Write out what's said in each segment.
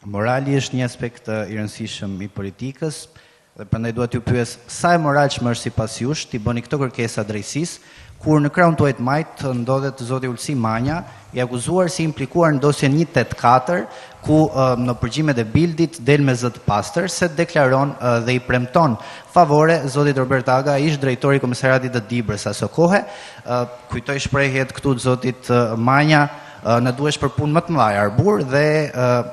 Morali është një aspekt i rëndësishëm i politikës dhe prandaj dua t'ju pyes sa e moralshme është sipas jush t'i bëni këto kërkesa drejtësisë, kur në krahun tuaj të majtë ndodhet zoti Ulsi Manja, i akuzuar si i implikuar në dosjen 184, ku në përgjimet e Bildit del me zë të pastër se deklaron dhe i premton favore zotit Robert Aga, ish drejtori i komisariatit të Dibrës asokohe. Kujtoj shprehjet këtu të zotit Manja, na duhesh për punë më të mëdha Arbur dhe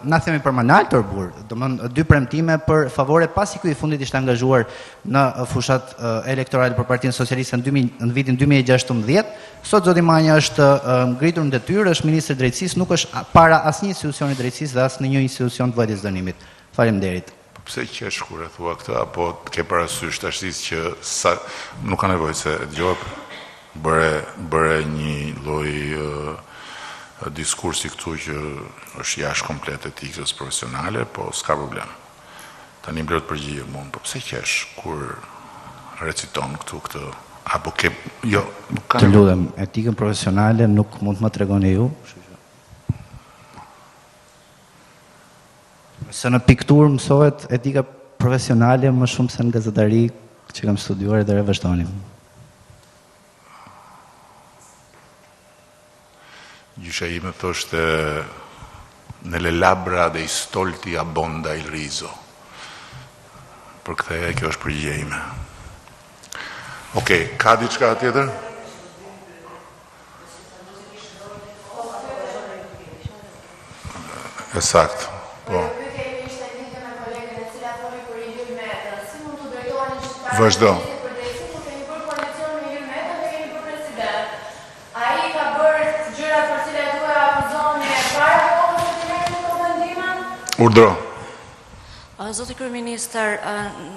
na themi për më nalt Arbur, domethënë dy premtime për favore pasi ky i fundit ishte angazhuar në fushat elektorale për Partinë Socialiste në 2000, në vitin 2016. Sot zoti Manja është ngritur në detyrë, është ministër i drejtësisë, nuk është para asnjë institucioni të drejtësisë dhe as në një institucion të vuajtjes së dënimit. Faleminderit. Po pse qesh kur e thua këtë apo ke parasysh tashti që sa nuk ka nevojë se e dëgjova bëre bëre një lloj diskursi këtu që është jashtë komplet etikës profesionale, po s'ka problem. Tani më lër të përgjigjem unë, po pse qesh kur reciton këtu këtë apo ke jo, nuk ka Të lutem, etikën profesionale nuk mund të ma tregoni ju, kështu që Se në pikturë mësohet etika profesionale më shumë se në gazetari që kam studiuar dhe vazhdoni. Gjysha ime thoshte nelle labbra dei stolti abbonda il riso. Përktheje, kjo është përgjigja ime. Okej, ka diçka tjetër? E saktë, po. Vazhdo. Urdhëro. Zoti Kryeministër,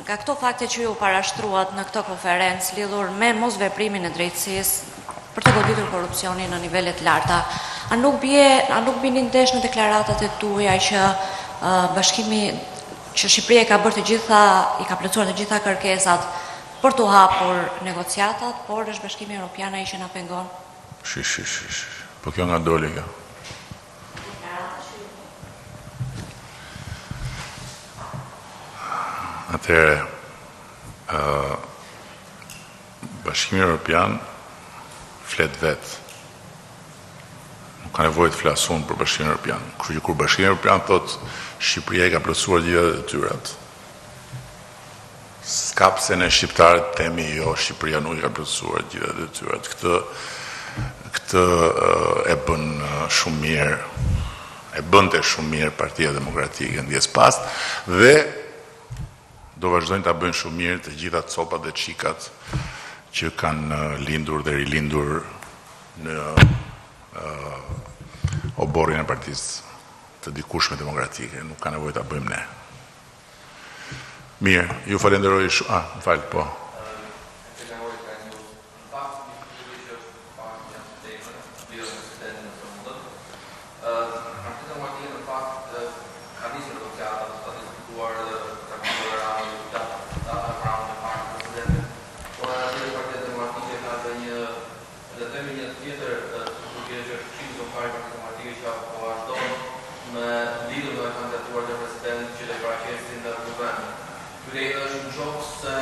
nga këto fakte që ju parashtruat në këtë konferencë lidhur me mosveprimin e drejtësisë për të goditur korrupsionin në nivele të larta, a nuk bie, a nuk bini ndesh në deklaratat e tuaja që bashkimi që Shqipëria i ka bërë të gjitha, i ka plotësuar të gjitha kërkesat për t'u hapur negociatat, por është Bashkimi Evropian ai që na pengon? Shi, shi, shi, shi. Po kjo nga doli kjo. Atëherë, Bashkimi Evropian flet vetë. Nuk ka nevojë të flas unë për Bashkimin Evropian. Kështu që kur Bashkimi Evropian thotë Shqipëria i ka plotësuar të gjitha detyrat, S'ka pse ne shqiptarët të themi jo Shqipëria nuk i ka plotësuar të gjitha detyrat. Këtë këtë e bën shumë mirë, e bënte shumë mirë Partia Demokratike ndjesë pastë dhe do vazhdojnë ta bëjnë shumë mirë të gjitha copat dhe çikat që kanë lindur dhe rilindur në oborrin e Partisë të dikurshme Demokratike. Nuk ka nevojë ta bëjmë ne. Mirë, ju falenderoj shumë. Ah, më fal, po. Le të themi një tjetër strukturë që është Këshilli Kombëtar i Partisë Demokratike që po vazhdon me lidhur me kandidaturat e presidentit që do i paraqesin në Kuvend. Pyetja ime është në qoftë se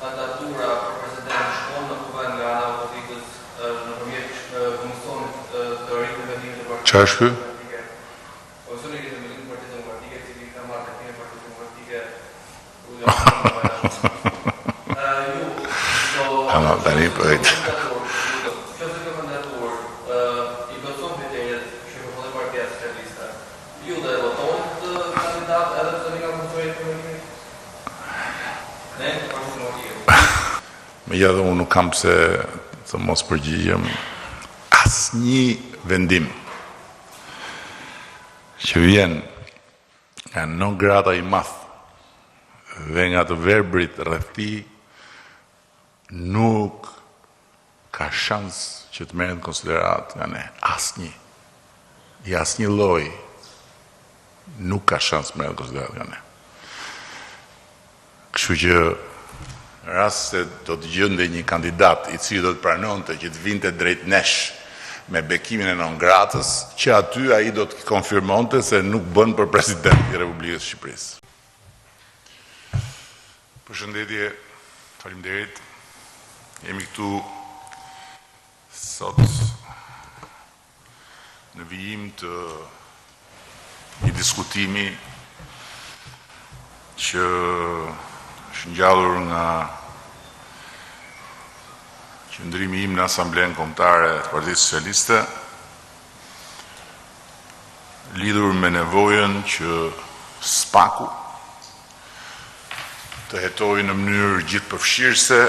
kandidatura për president shkon në Kuvend nga ana e opozitës nëpërmjet Komisionit të Rithemelimit të Partisë Demokratike. Komisioni i Rithemelimit të Partisë Demokratike, i cili ka marrë drejtimin e Partisë Demokratike Ama tani po e Megjithatë unë nuk kam pse të mos përgjigjem asnjë vendim që vjen Nga non grata i madh dhe nga të verbrit rreth tij nuk ka shans që të merret në konsideratë nga ne. Asnjë. I asnjë lloji nuk ka shans të merret në konsideratë nga ne. Kështu që në rast se do të gjendej një kandidat i cili do të pranonte që të vinte drejt nesh me bekimin e non gratës, që aty ai do të konfirmonte se nuk bën për president i Republikës së Shqipërisë. Përshëndetje, faleminderit. Jemi këtu sot në vijim të një diskutimi që është ngjallur nga qëndrimi im në Asamblenë Kombëtare të Partisë Socialiste lidhur me nevojën që SPAK-u të hetojë në mënyrë gjithëpërfshirëse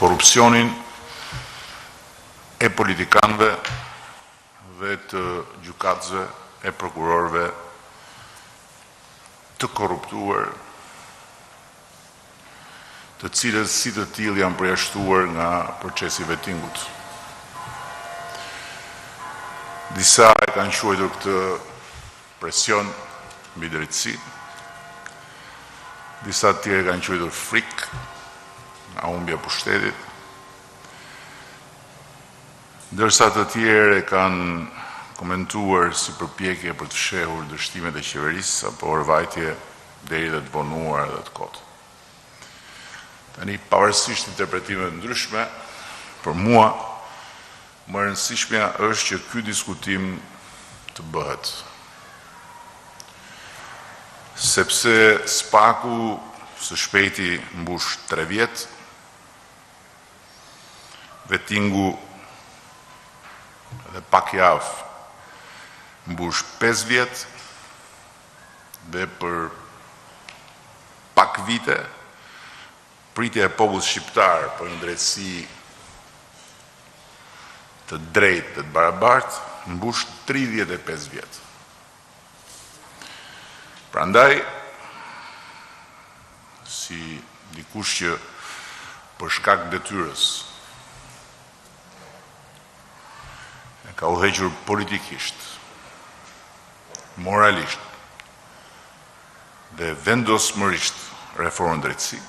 korrupsionin e politikanëve dhe të gjykatësve e prokurorëve të korruptuar, të cilët si të tillë janë përjashtuar nga procesi i vetingut. Disa e kanë quajtur këtë presion mbi drejtësinë, disa të tjerë e kanë quajtur frikë nga humbja e pushtetit, Ndërsa të tjerë e kanë komentuar si përpjekje për të fshehur dështimet e qeverisë apo orvajtje deri dhe të vonuara dhe të kotë. Tani, pavarësisht interpretimeve të ndryshme, për mua më e rëndësishmja është që ky diskutim të bëhet. Sepse SPAK-u së shpejti mbush 3 vjet, Vetingu edhe pak javë mbush 5 vjet dhe për pak vite pritja e popullit shqiptar për një drejtësi të drejtë dhe të barabartë mbush 35 vjet. Prandaj, si dikush që për shkak detyrës e ka udhëhequr politikisht, moralisht dhe vendosmërisht reformën në drejtësi,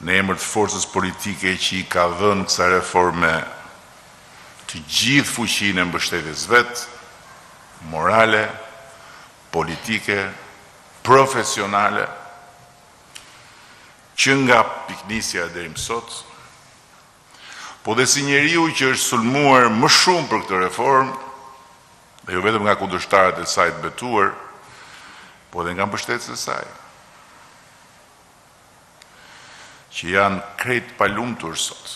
në emër të forcës politike që i ka dhënë kësaj reforme të gjithë fuqinë e mbështetjes vet, morale, politike, profesionale, që nga pikënisja e deri më sot, po dhe si njeriu që është sulmuar më shumë për këtë reformë, dhe jo vetëm nga kundërshtarët e saj të betuar, po edhe nga mbështetësit e saj, që janë krejt të palumtur sot,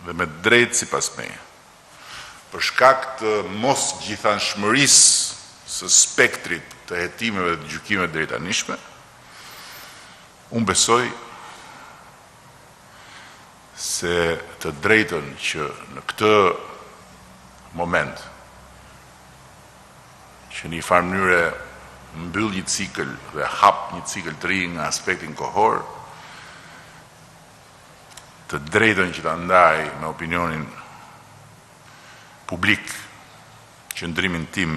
dhe me të drejtë sipas meje, për shkak të mosgjithanshmërisë së spektrit të hetimeve dhe të gjykimeve të deritanishme, unë besoj se të drejtën që në këtë moment që në një farë mënyre mbyll një cikël dhe hap një cikël të ri në aspektin kohor, të drejtën që ta ndaj me opinionin publik qëndrimin tim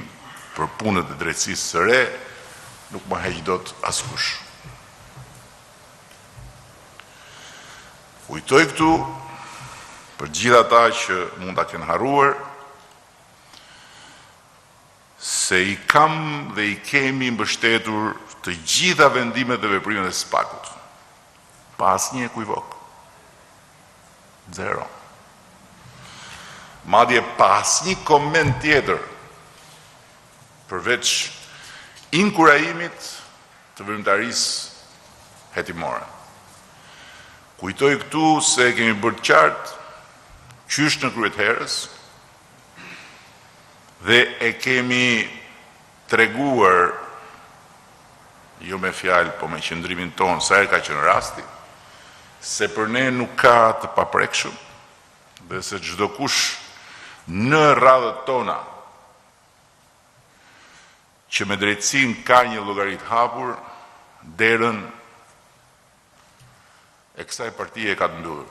për punët e drejtësisë së re, nuk ma heq dot askush. Kujtoj këtu për të gjithë ata që mund ta kenë harruar se i kam dhe i kemi mbështetur të gjitha vendimet dhe veprimet e SPAK-ut. Pa asnjë ekuivok. Zero. Madje pa asnjë koment tjetër, përveç inkurajimit të veprimtarisë hetimore. Kujtoj këtu se e kemi bërë të qartë qysh në krye të herës dhe e kemi treguar jo me fjalë, po me qëndrimin tonë, sa herë ka qenë rasti, se për ne nuk ka të paprekshëm dhe se çdokush në radhët tona që me drejtësinë ka një llogari të hapur, derën e kësaj partie e ka të mbyllur.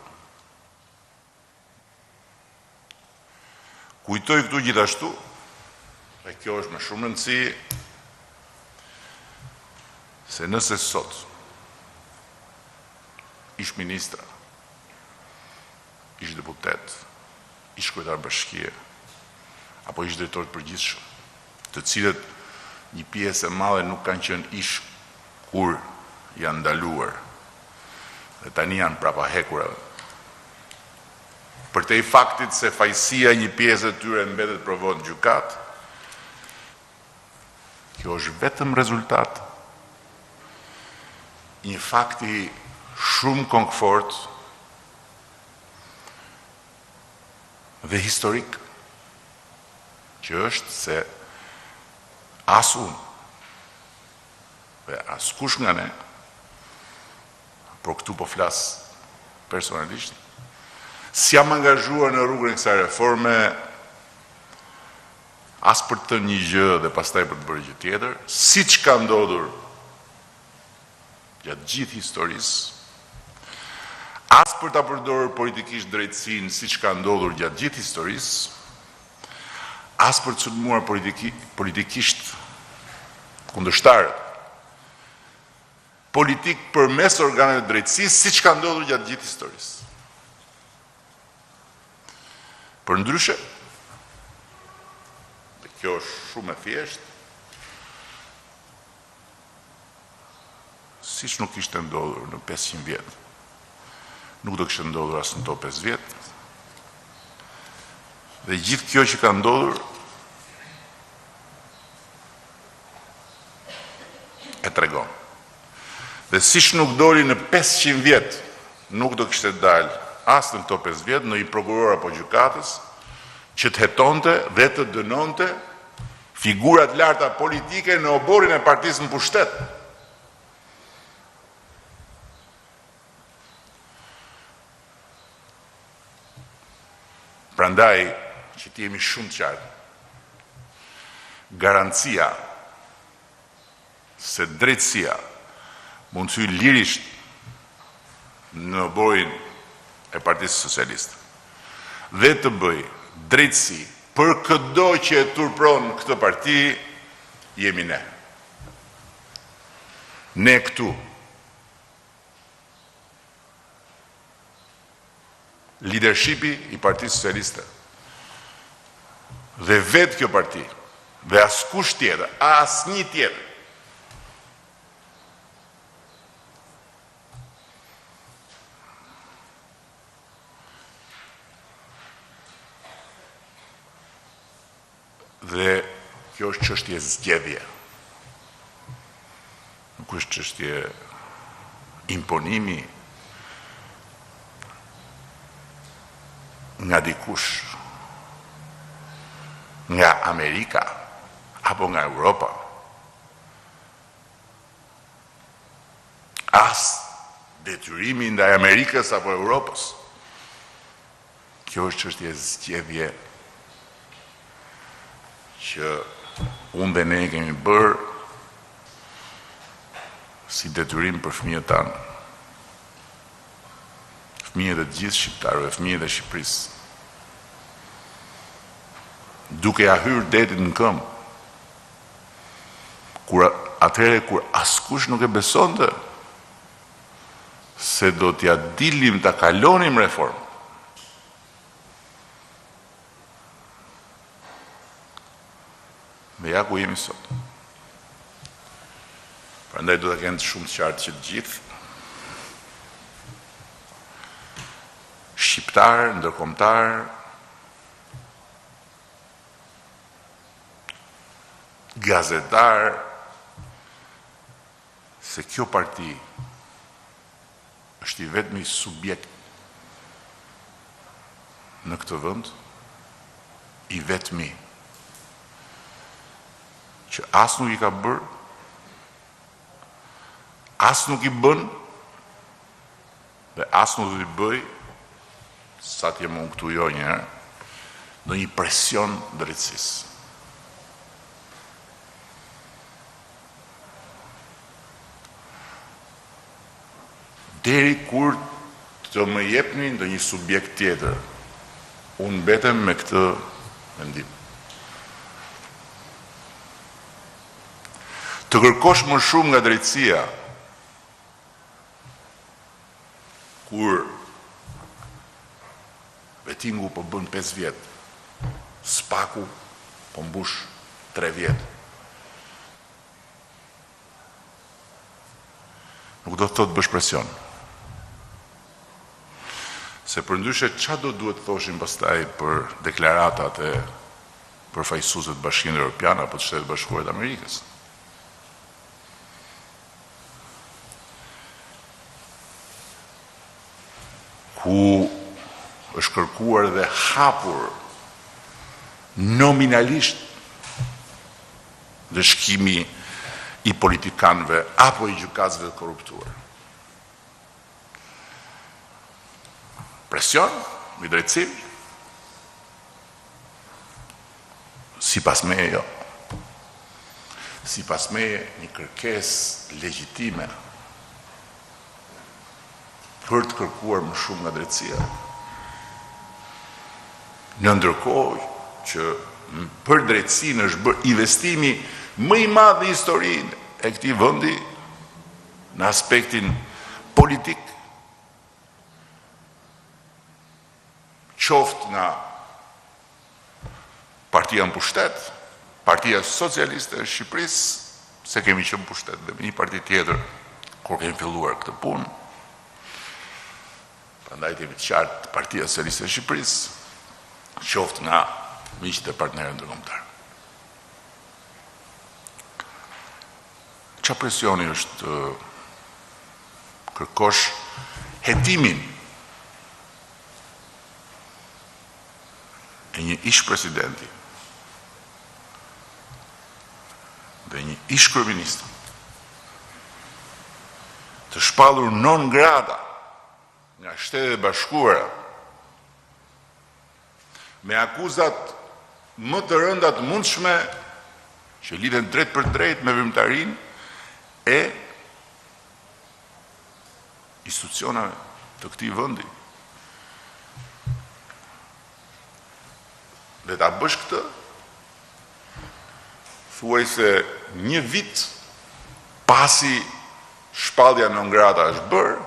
Kujtoj këtu gjithashtu, dhe kjo është me shumë rëndësi, se nëse sot ish ministra, ish deputetë, Ish-kryetarë bashkie apo ish-drejtorë të përgjithshëm, të cilët një pjesë e madhe nuk kanë qenë ish kur janë ndaluar dhe tani janë prapa hekurave. Përtej faktit se fajësia e një pjese të tyre mbetet të provohet në gjykatë, kjo është vetëm rezultat i një fakti shumë kokëfortë dhe historik, që është se as unë dhe askush nga ne, por këtu po flas personalisht, s'jam angazhuar në rrugën e kësaj reforme as për të thënë një gjë dhe pastaj për të bërë gjë tjetër, siç ka ndodhur gjatë gjithë historisë, as për ta përdorur politikisht drejtësinë siç ka ndodhur gjatë gjithë historisë, as për të sulmuar politikisht kundërshtarët politikë përmes organeve të drejtësisë siç ka ndodhur gjatë gjithë historisë. Përndryshe, dhe kjo është shumë e thjeshtë, Siç nuk kishte ndodhur në 500 vjet, nuk do kishte ndodhur as në këto 5 vjet. Dhe gjithë kjo që ka ndodhur e tregon. Dhe siç nuk doli në 500 vjet, nuk do kishte dalë as në këto 5 vjet ndonjë prokuror apo gjykatës që të hetonte dhe të dënonte Figura të larta politike në oborrin e partisë në pushtet. Prandaj, që të jemi shumë të qartë, garancia se drejtësia mund të hyjë lirisht në oborrin e Partisë Socialiste dhe të bëjë drejtësi për këdo që e turpron këtë parti, jemi ne. Ne këtu. Lidershipi i Partisë Socialiste dhe vetë kjo parti dhe askush tjetër, asnjë tjetër, Dhe kjo është çështje zgjedhje. Nuk është çështje imponimi nga dikush, nga Amerika apo nga Europa. As detyrimi ndaj Amerikës apo Europës. Kjo është çështje zgjedhje që unë dhe ne e kemi bërë si detyrim për fëmijët tanë, fëmijët e të gjithë shqiptarëve, fëmijët e Shqipërisë, duke ia hyrë detit në këmbë, kur atëherë kur askush nuk e besonte se do t'ia dilnim ta kalonim reformën. Dhe ja ku jemi sot. Prandaj do ta kenë shumë të qartë që të gjithë shqiptarë, ndërkombëtarë, gazetarë, se kjo parti është i vetmi subjekt në këtë vend, i vetmi që as nuk i ka bërë, as nuk i bën dhe as nuk do t'i bëjë, sa të jem unë këtu jo njëherë, ndonjë presion drejtësisë. Deri kur të më jepni ndonjë subjekt tjetër, unë mbetem me këtë mendim. Të kërkosh më shumë nga drejtësia, kur. Vetingu po bën 5 vjet. SPAK-u po mbush 3 vjet. Nuk do të thotë bësh presion. Se përndryshe ça do duhet të thoshim pastaj për deklaratat e përfaqësuesve të Bashkimit Evropian apo të Shteteve të Bashkuara të Amerikës? Ku është kërkuar dhe hapur nominalisht ndëshkimi i politikanëve apo i gjykatësve të korruptuar. Presion mbi drejtësinë? Sipas meje jo. Sipas meje një kërkesë legjitime për të kërkuar më shumë nga drejtësia. Në ndërkohë që për drejtësinë është bërë investimi më i madh në historinë e këtij vendi në aspektin politik, qoftë nga partia në pushtet, Partia Socialiste e Shqipërisë, se kemi qenë në pushtet dhe me një parti tjetër kur kemi filluar këtë punë. Prandaj të jemi të qartë, Partia Socialiste e Shqipërisë, qoftë nga miqtë dhe partnerët ndërkombëtarë. Ça presioni është të kërkosh hetimin e një ish-presidenti dhe një ish-kryeministri të shpallur non grata nga Shtetet e Bashkuara me akuzat më të rënda të mundshme që lidhen drejtpërdrejt me veprimtarinë e institucioneve të këtij vendi. Dhe ta bësh këtë, thuajse një vit pasi shpallja non grata është bërë,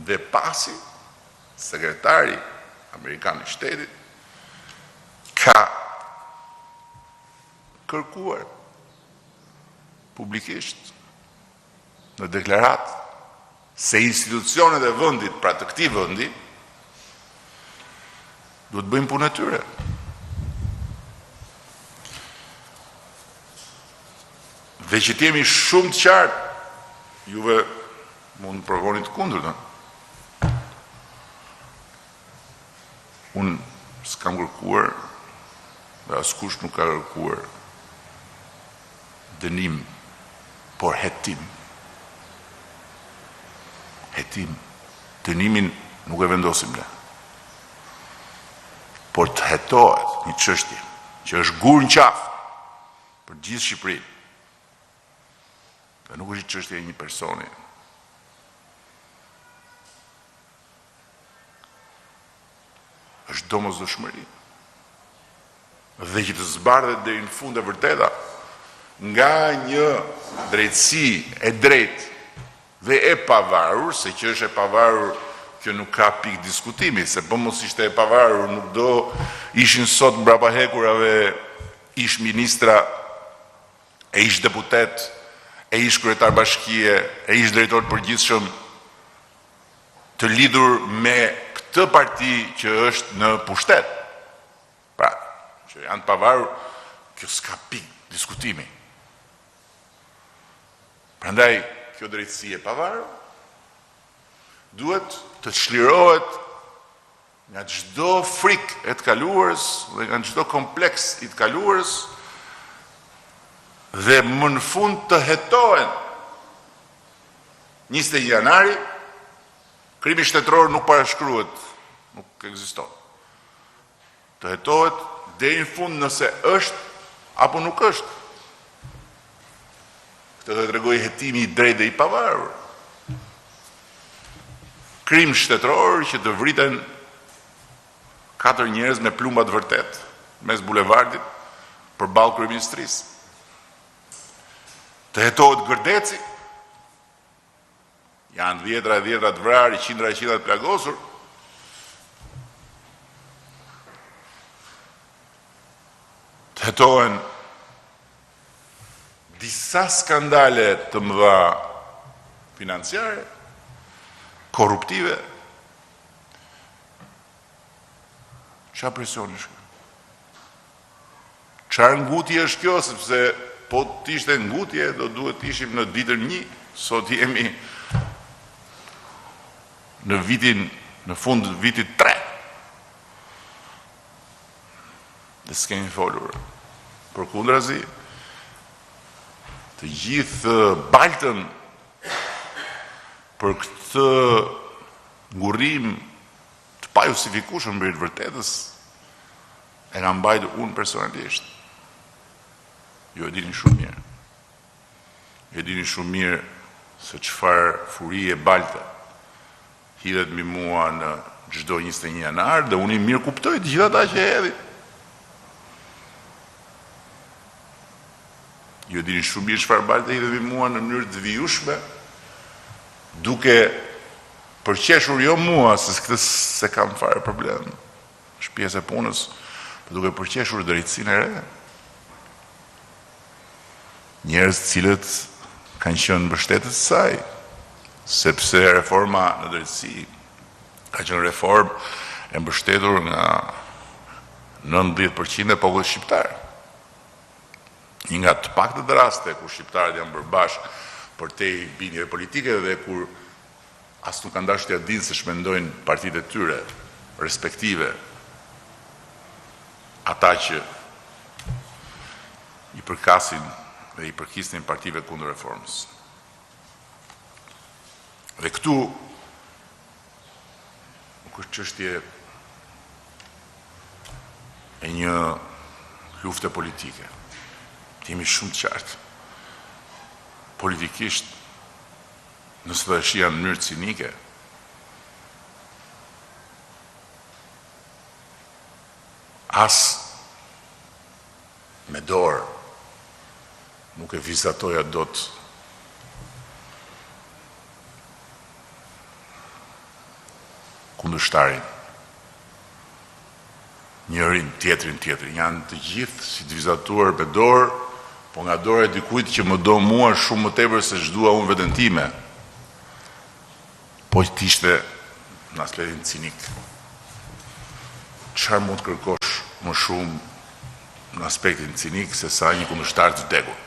dhe pasi sekretari amerikan i shtetit ka kërkuar publikisht në deklaratë se institucionet e vendit, pra të këtij vendi, duhet të bëjnë punën e tyre. Dhe që të jemi shumë të qartë, juve mund të provoni të kundërtën. Unë s'kam kërkuar dhe askush nuk ka kërkuar dënim, por hetim. Hetim. Dënimin nuk e vendosim ne. Por të hetohet një çështje që është gur në qafë për gjithë Shqipërinë. Dhe nuk është një çështje e një personi. Është domosdoshmëri. Dhe që të zbardhet deri në fund e vërteta nga një drejtësi e drejtë dhe e pavarur, se që është e pavarur kjo nuk ka pikë diskutimi, se po mos ishte e pavarur nuk do ishin sot mbrapa hekurave ish ministra e ish deputetë, e ish kryetar bashkie, e ish drejtor të përgjithshëm të lidhur me këtë parti që është në pushtet. Pra, që janë të pavarur, kjo s'ka pikë diskutimi. Prandaj, kjo drejtësi e pavarur duhet të çlirohet nga çdo frikë e të kaluarës dhe nga çdo kompleks i të kaluarës dhe më në fund të hetohen 21 janari, krimi shtetëror nuk parashkruhet, nuk ekziston. Të hetohet deri në fund nëse është apo nuk është. Këtë do e tregojë hetimi i drejtë dhe i pavarur. Krim shtetëror që të vriten katër njerëz me plumba të vërtetë mes bulevardit përballë kryeministrisë. Të hetohet Gërdeci. Janë dhjetra e dhjetra të vrarë, qindra e qindra të plagosur. Të hetohen disa skandale të mëdha financiare, korruptive. Ça presioni është kjo? Çfarë ngutje është kjo, sepse po të ishte ngutje, do duhet të ishim në ditën një, sot jemi në vitin, në fund të vitit 3. Dhe s'kemi folur. Përkundrazi, të gjithë baltën për këtë ngurrim të pajustifikueshëm për të vërtetës, E kam mbajtur unë personalisht. Ju e dini shumë mirë. Ju e dini shumë mirë se çfarë furie balte hidhet mbi mua në çdo 21 janar dhe unë i mirëkuptoj të gjithë ata që e hedhin. Ju e dini shumë mirë çfarë balte hidhet mbi mua në mënyrë të vijueshme, duke përqeshur jo mua, se këtë s'e kam fare problem. Është pjesë e punës, por duke përqeshur drejtësinë e re. Njerëz të cilët kanë qenë mbështetës të saj, sepse reforma në drejtësi ka qenë reformë e mbështetur nga 90% e popullit shqiptar. Një nga të paktët raste kur shqiptarët janë bërë bashkë përtej bindjeve politike dhe kur As nuk kanë dashur t'ia dinë se ç'mendojnë partitë e tyre respektive, ata që i përkasin dhe i përkisnin partive kundër reformës. Dhe këtu nuk është çështje e një lufte politike. Të jemi shumë të qartë. Politikisht Nëse do e shihja në mënyrë cinike, as me dorë nuk e vizatoja dot kundërshtarin. Njërin, tjetrin, tjetrin. Janë të gjithë si të vizatuar me dorë, po nga dora e dikujt që më do mua shumë më tepër se ç'dua unë veten time. Po të ishte në aspektin cinik. Çfarë mund të kërkosh më shumë në aspektin cinik se sa një kundërshtar të vdekur?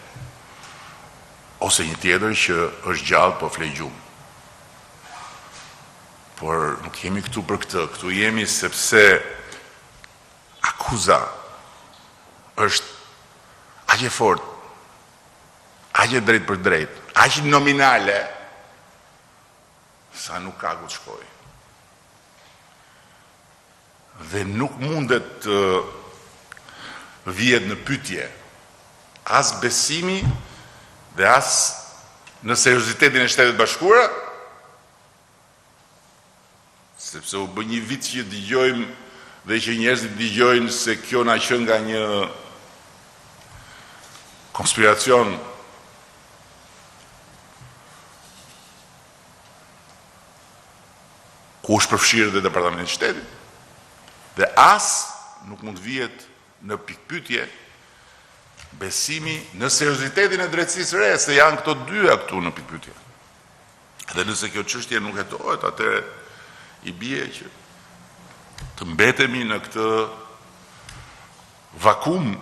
Ose një tjetër që është gjallë po fle gjumë. Por nuk jemi këtu për këtë, këtu jemi sepse akuza është aq e fortë, aq e drejtpërdrejtë, aq nominale, sa nuk ka ku të shkojë. Dhe nuk mundet të vihet në pyetje as besimi dhe as në seriozitetin e Shteteve të Bashkuara, Sepse u bë një vit që dëgjojmë dhe që njerëzit dëgjojnë se kjo na qenka një konspiracion ku është përfshirë dhe Departamenti i Shtetit dhe as nuk mund të vihet në pikëpyetje besimi në seriozitetin e drejtësisë së re, se janë këto dyja këtu në pikëpyetje. Dhe nëse kjo çështje nuk hetohet, atëherë i bie që të mbetemi në këtë vakum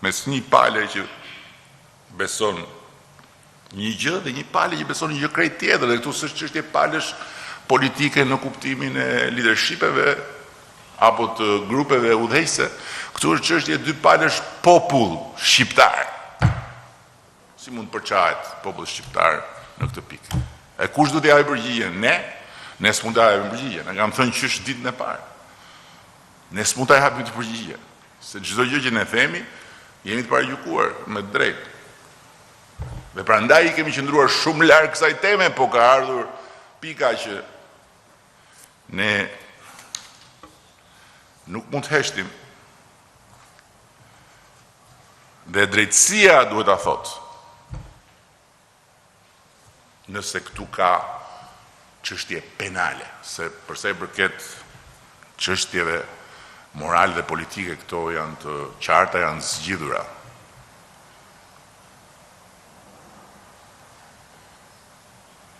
mes një pale që beson një gjë dhe një pale që beson një gjë krejt tjetër. Dhe këtu s'është çështje palësh politike në kuptimin e lidershipeve apo të grupeve udhëheqëse. Këtu është çështje dy palësh popull shqiptar. Si mund të përçahet populli shqiptar në këtë pikë? E kush do t'i japë përgjigjen? Ne? Ne s'mund ta japim përgjigjen. E kam thënë qysh ditën e parë. Ne s'mund ta japim këtë përgjigje, se çdo gjë që ne themi, jemi të paragjykuar me të drejtë. Dhe prandaj i kemi qëndruar shumë larg kësaj teme, po ka ardhur pika që ne nuk mund të heshtim. Dhe drejtësia duhet ta thotë. Nëse këtu ka çështje penale, se për sa i përket çështjeve morale dhe politike këto janë të qarta, janë të zgjidhura.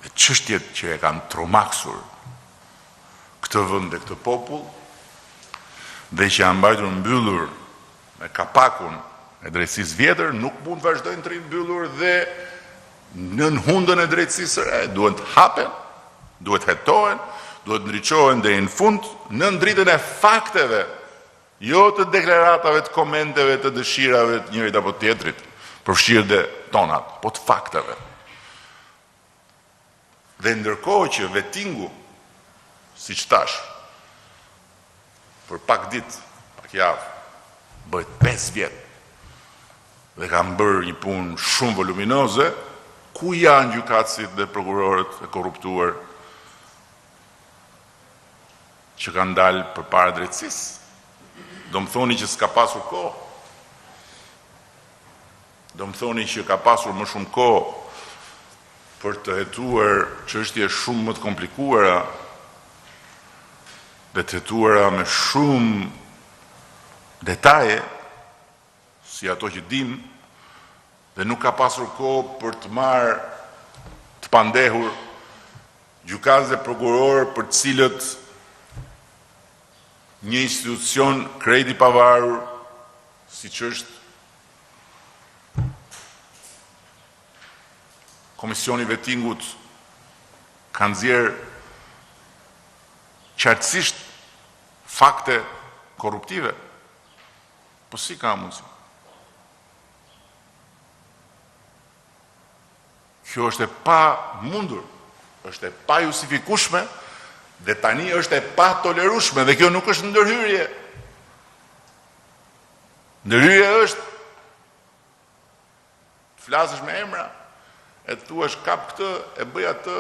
Dhe çështjet që e kanë tromaksur këtë vend dhe këtë popull dhe që janë mbajtur mbyllur me kapakun e drejtësisë vjetër nuk mund të vazhdojnë të rrinë mbyllur dhe nën hundën e drejtësisë së re. Duhet të hapen, duhet të hetohen, duhet të ndriçohen deri në fund nën dritën e fakteve, jo të deklaratave, të komenteve, të dëshirave të njërit apo të tjetrit, përfshirë dhe tonat, po të fakteve. Dhe ndërkohë që vetingu, siç thashë, për pak ditë, pak javë, bëhet 5 vjet dhe kanë bërë një punë shumë voluminoze, ku janë gjykatësit dhe prokurorët e korruptuar që kanë dalë përpara drejtësisë? Do më thoni që s'ka pasur kohë. Do më thoni që ka pasur më shumë kohë për të hetuar çështje shumë më të komplikuara dhe të hetuara me shumë detaje, si ato që dimë, dhe nuk ka pasur kohë për të marrë të pandehur gjykatës dhe prokurorë për të cilët një institucion krejt i pavarur, siç është Komisioni i Vetingut ka nxjerrë qartësisht fakte korruptive. Po si ka mundësi? Kjo është e pamundur, është e pajustifikueshme dhe tani është e patolerueshme dhe kjo nuk është ndërhyrje. Ndërhyrje është të flasësh me emra, e të thuash kap këtë, e bëj atë,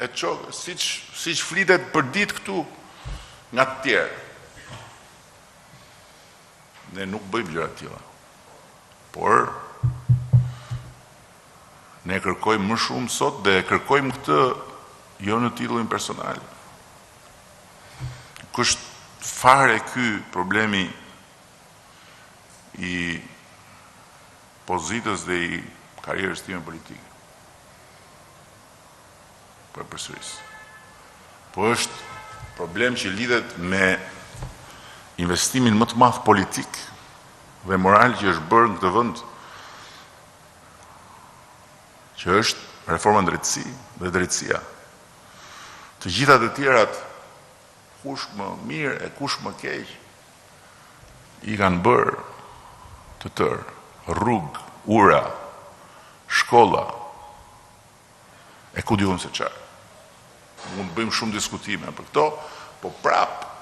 e ço, siç, siç flitet përditë këtu nga të tjerë. Ne nuk bëjmë gjëra të tilla. Por ne kërkojmë më shumë sot dhe e kërkojmë këtë jo në titullin personal. Nuk është fare ky problemi i pozitës dhe i karrierës time politike. Po e përsëris. Po është problem që lidhet me investimin më të madh politik dhe moral që është bërë në këtë vend, që është reforma në drejtësi dhe drejtësia. Të gjitha të tjerat, kush më mirë e kush më keq, i kanë bërë të tërë, rrugë, ura, shkolla, e ku di unë se çfarë. Mund të bëjmë shumë diskutime për këto, po prapë,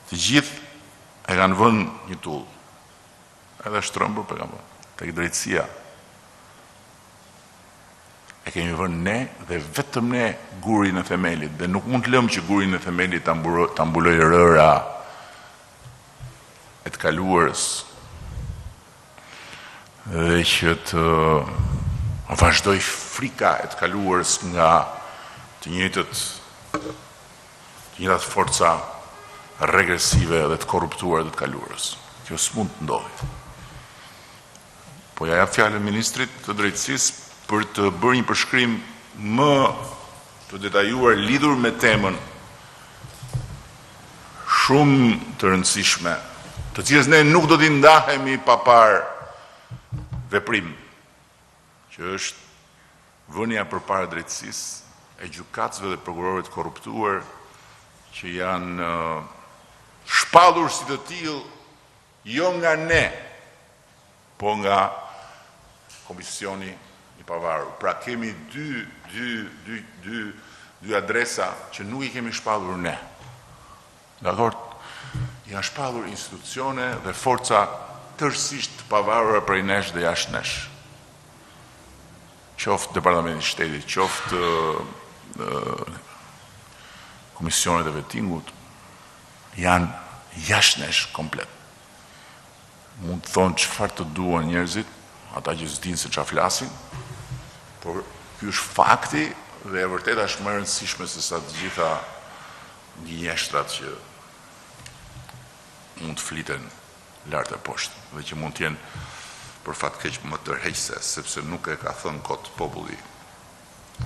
të gjithë e kanë vënë një tullë, edhe shtrembër po e kanë vënë, tek drejtësia. E kemi vënë ne dhe vetëm ne gurin e themelit dhe nuk mund të lëmë që gurin e themelit ta ta mbulojë rëra e të kaluarës dhe që të vazhdojë frika e të kaluarës nga të njëjtët të njëjtat forca regresive dhe të korruptuara të të kaluarës. Kjo s'mund të ndodhi. Po ia jap fjalën ministrit të Drejtësisë për të bërë një përshkrim më të detajuar lidhur me temën shumë të rëndësishme, të cilës ne nuk do t'i ndahemi pa parë veprim, që është vënia përpara drejtësisë e gjykatësve dhe prokurorëve të korruptuar që janë shpallur si të tillë Jo nga ne, po nga Komisioni i Pavarur. Pra kemi dy, dy, dy, dy, dy adresa që nuk i kemi shpallur ne. Dakord? I kanë shpallur institucione dhe forca tërësisht të pavarura prej nesh dhe jashtë nesh. Qoftë Departamenti i Shtetit, qoftë komisionet e vetingut, janë jashtë nesh komplet. Mund të thonë çfarë të duan njerëzit, ata që s'dinë se çfarë flasin, Por ky është fakti dhe e vërteta është më e rëndësishme se sa të gjitha gënjeshtrat që mund të fliten lart e poshtë dhe që mund të jenë për fat keq më tërheqëse, sepse nuk e ka thënë kot populli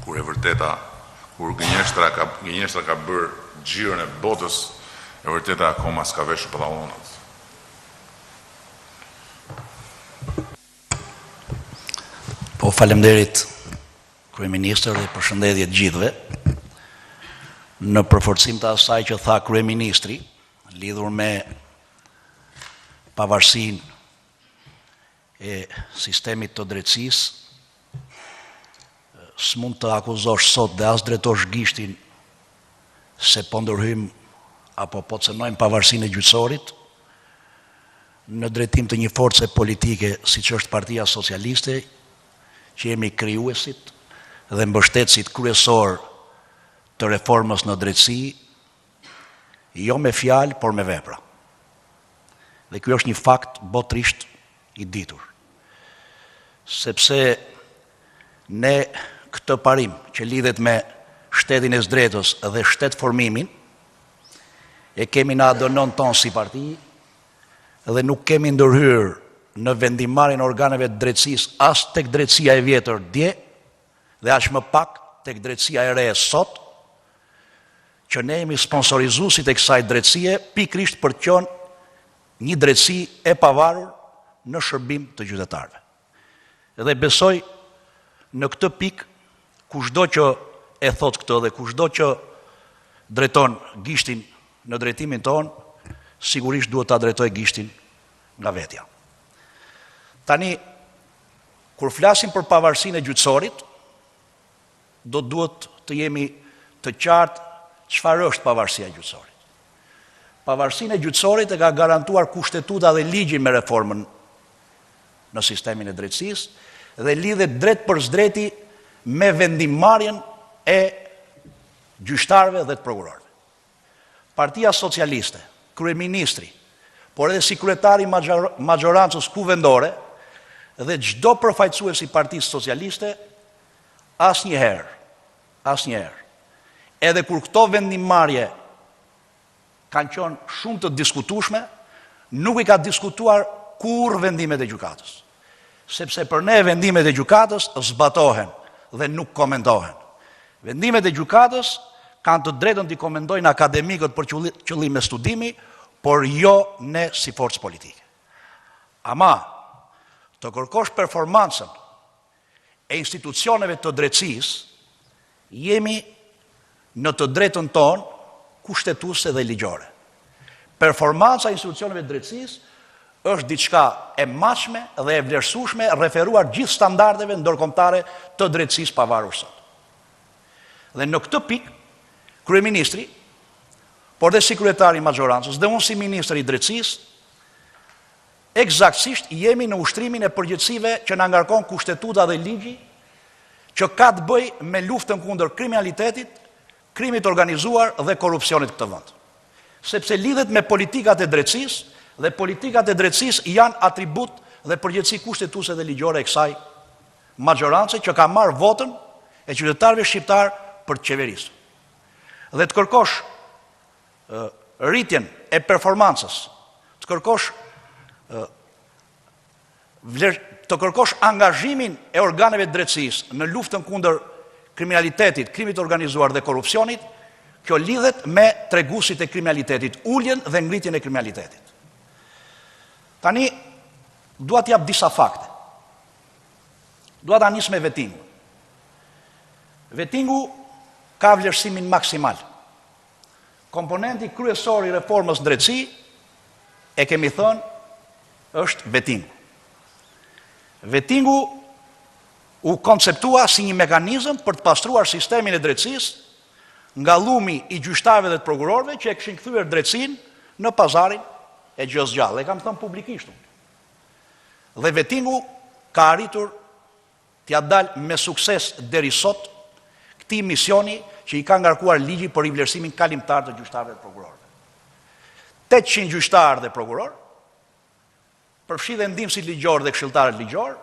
kur e vërteta, kur gënjeshtra ka gënjeshtra ka bërë xhiron e botës, e vërteta akoma s'ka veshur pantallonat. Po faleminderit kryeministër dhe përshëndetje të gjithëve. Në përforcim të asaj që tha kryeministri lidhur me pavarësinë e sistemit të drejtësisë, s'mund të akuzosh sot dhe as drejtosh gishtin se po ndërhyjmë apo po cenojmë pavarësinë e gjyqësorit në drejtim të një force politike siç është Partia Socialiste, që jemi krijuesit dhe mbështetësit kryesorë të reformës në drejtësi, jo me fjalë, por me vepra. Dhe ky është një fakt botërisht i ditur. Sepse ne këtë parim që lidhet me shtetin e së drejtës dhe shtetformimin, e kemi në ADN-në tonë si parti dhe nuk kemi ndërhyrë në vendimmarrjen e organeve të drejtësisë as tek drejtësia e vjetër dje dhe aq më pak tek drejtësia e re sot, që ne jemi sponsorizuesit e kësaj drejtësie pikërisht për të qenë një drejtësi e pavarur në shërbim të qytetarëve. Dhe besoj në këtë pikë kushdo që e thotë këtë dhe kushdo që drejton gishtin në drejtimin tonë, sigurisht duhet ta drejtojë gishtin nga vetja. Tani, kur flasim për pavarësinë e gjyqësorit, do duhet të jemi të qartë çfarë është pavarësia e gjyqësorit. Pavarësinë e gjyqësorit e ka garantuar kushtetuta dhe ligji me reformën në sistemin e drejtësisë dhe lidhet drejtpërsëdrejti me vendimmarrjen e gjyqtarëve dhe të prokurorëve. Partia Socialiste, kryeministri, por edhe si kryetar i maxhorancës kuvendore dhe çdo përfaqësues i Partisë Socialiste asnjëherë, asnjëherë, edhe kur këto vendimmarrje kanë qenë shumë të diskutueshme, nuk i ka diskutuar kurrë vendimet e gjykatës. Sepse për ne vendimet e gjykatës zbatohen dhe nuk komentohen. Vendimet e gjykatës kanë të drejtën t'i komentojnë akademikët për qëllime studimi, por jo ne si forcë politike. Ama, të kërkosh performancën e institucioneve të drejtësisë, jemi në të drejtën tonë kushtetuese dhe ligjore. Performanca e institucioneve të drejtësisë është diçka e matshme dhe e vlerësueshme referuar gjithë standardeve ndërkombëtare të drejtësisë pavarur sot. Dhe në këtë pikë, kryeministri, por dhe si kryetar i maxhorancës dhe unë si ministër i drejtësisë, Ekzaktësisht jemi në ushtrimin e përgjegjësive që na ngarkon Kushtetuta dhe ligji që ka të bëjë me luftën kundër kriminalitetit, krimit të organizuar dhe korrupsionit në këtë vend. Sepse lidhet me politikat e drejtësisë dhe politikat e drejtësisë janë atribut dhe përgjegjësi kushtetuese dhe ligjore e kësaj maxhorance që ka marrë votën e qytetarëve shqiptarë për të qeverisur. Dhe të kërkosh rritjen e performancës, të kërkosh të kërkosh angazhimin e organeve të drejtësisë në luftën kundër kriminalitetit, krimit të organizuar dhe korrupsionit, kjo lidhet me treguesit e kriminalitetit, uljen dhe ngritjen e kriminalitetit. Tani dua të jap disa fakte. Dua ta nis me vetingun. Vetingu ka vlerësimin maksimal. Komponenti kryesor i reformës në drejtësi, e kemi thënë, është vetingu. Vetingu u konceptua si një mekanizëm për të pastruar sistemin e drejtësisë nga llumi i gjyqtarëve dhe të prokurorëve që e kishin kthyer drejtësinë në pazarin e gjësë gjallë. E kam thënë publikisht unë. Dhe vetingu ka arritur t'ia dalë me sukses deri sot këtij misioni që i ka ngarkuar ligji për rivlerësimin kalimtar të gjyqtarëve dhe prokurorëve. 800 gjyqtarë dhe prokurorë, përfshi dhe ndihmësit ligjorë dhe këshilltarët ligjorë,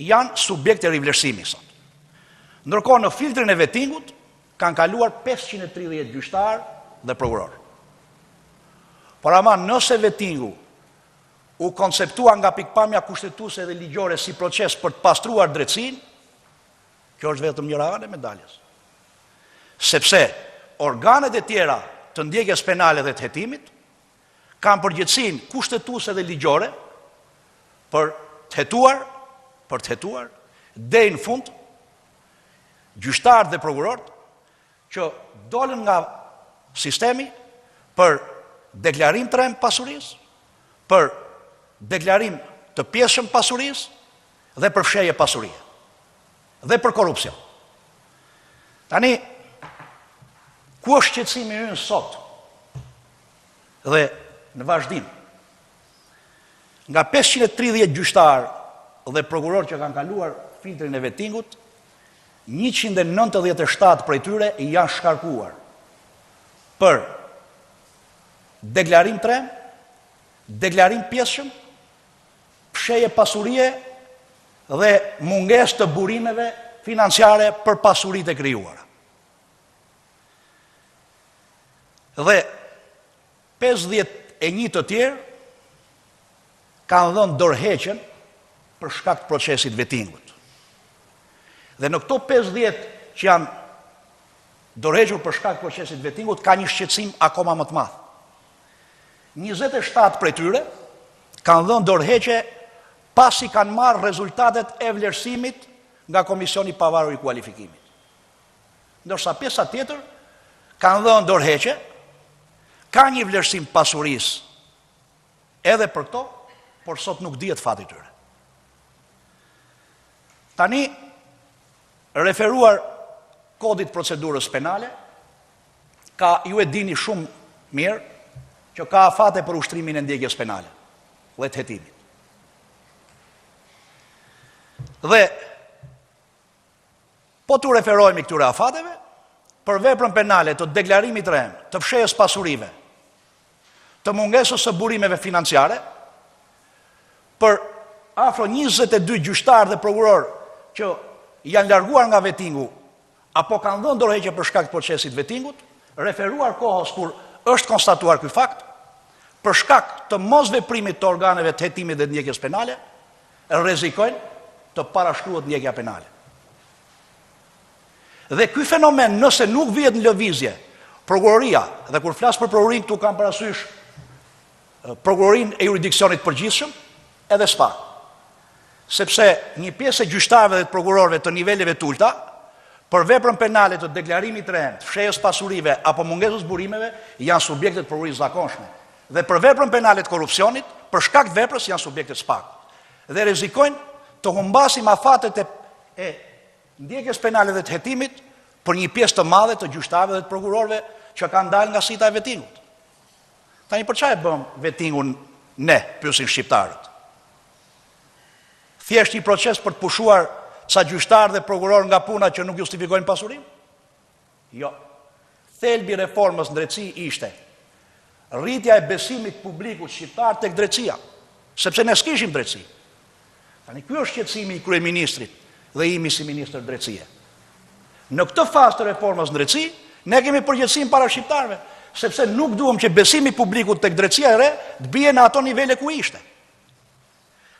janë subjekte rivlerësimi sot. Ndërkohë në filtrin e vetingut kanë kaluar 530 gjyqtarë dhe prokurorë. Por ama nëse vetingu u konceptua nga pikëpamja kushtetuese dhe ligjore si proces për të pastruar drejtësinë, kjo është vetëm njëra anë e medaljes. Sepse organet e tjera të ndjekjes penale dhe të hetimit kanë përgjegjësinë kushtetuese dhe ligjore për të hetuar, për të hetuar deri në fund gjyqtarët dhe prokurorët që dolën nga sistemi për deklarim të rremë pasurisë, për deklarim të pjesshëm pasurisë dhe për fshehje pasurie dhe për korrupsion. Tani ku është shqetësimi ynë sot dhe në vazhdim? Nga 530 gjyqtarë dhe prokurorë që kanë kaluar filtrin e vetingut, 197 prej tyre janë shkarkuar për deklarim të rremë, deklarim pjesshëm, fshehje pasurie dhe mungesë të burimeve financiare për pasuritë e krijuara. Dhe 51 të tjerë kanë dhënë dorëheqjen për shkak të procesit vetingut. Dhe në këto 50 që janë dorëhequr për shkak të procesit vetingut, ka një shqetësim akoma më të madh. 27 prej tyre kanë dhënë dorëheqje pasi kanë marrë rezultatet e vlerësimit nga Komisioni i Pavarur i Kualifikimit. Ndërsa pjesa tjetër kanë dhënë dorëheqje, ka një vlerësim pasurisë edhe për këto, por sot nuk dihet fati i tyre. Tani, referuar kodit procedurës penale, ka ju e dini shumë mirë që ka afate për ushtrimin e ndjekjes penale dhe të hetimit. Dhe po t'u referohemi këtyre afateve, për veprën penale të deklarimit rremë, të fshehjes pasurive, të mungesës së burimeve financiare, për afro 22 gjyqtarë dhe prokurorë që janë larguar nga vetingu apo kanë dhënë dorëheqje për shkak të procesit vetingut, referuar kohës kur është konstatuar ky fakt, për shkak të mosveprimit të organeve të hetimit dhe ndjekjes penale, rrezikojnë të parashkruhet ndjekja penale. Dhe ky fenomen nëse nuk vihet në lëvizje, prokuroria, dhe kur flas për prokurorinë këtu kam parasysh prokurorinë e juridiksionit të përgjithshëm, edhe SPAK. Sepse një pjesë e gjyqtarëve dhe të prokurorëve të niveleve të ulta, për veprën penale të deklarimit të rremë, të fshehjes pasurive apo mungesës burimeve, janë subjekte të prokurorisë zakonshme. Dhe për veprën penale të korrupsionit, për shkak të veprës janë subjekte të SPAK. Dhe rrezikojnë të humbasim afatet e, e ndjekjes penale dhe të hetimit për një pjesë të madhe të gjyqtarëve dhe të prokurorëve që kanë dalë nga sita e vetingut. Tani për çfarë e bëmë vetingun ne, pyesin shqiptarët? Thjesht një proces për të pushuar ca gjyqtarë dhe prokurorë nga puna që nuk justifikojnë pasurinë? Jo. Thelbi i reformës në drejtësi ishte rritja e besimit të publikut shqiptar tek drejtësia, sepse ne s'kishim drejtësi. Tani ky është shqetësimi i kryeministrit dhe imi si ministër drejtësie. Në këtë fazë të reformës në drejtësi, ne kemi përgjegjësinë para shqiptarëve, sepse nuk duam që besimi i publikut tek drejtësia e re të bie në ato nivele ku ishte.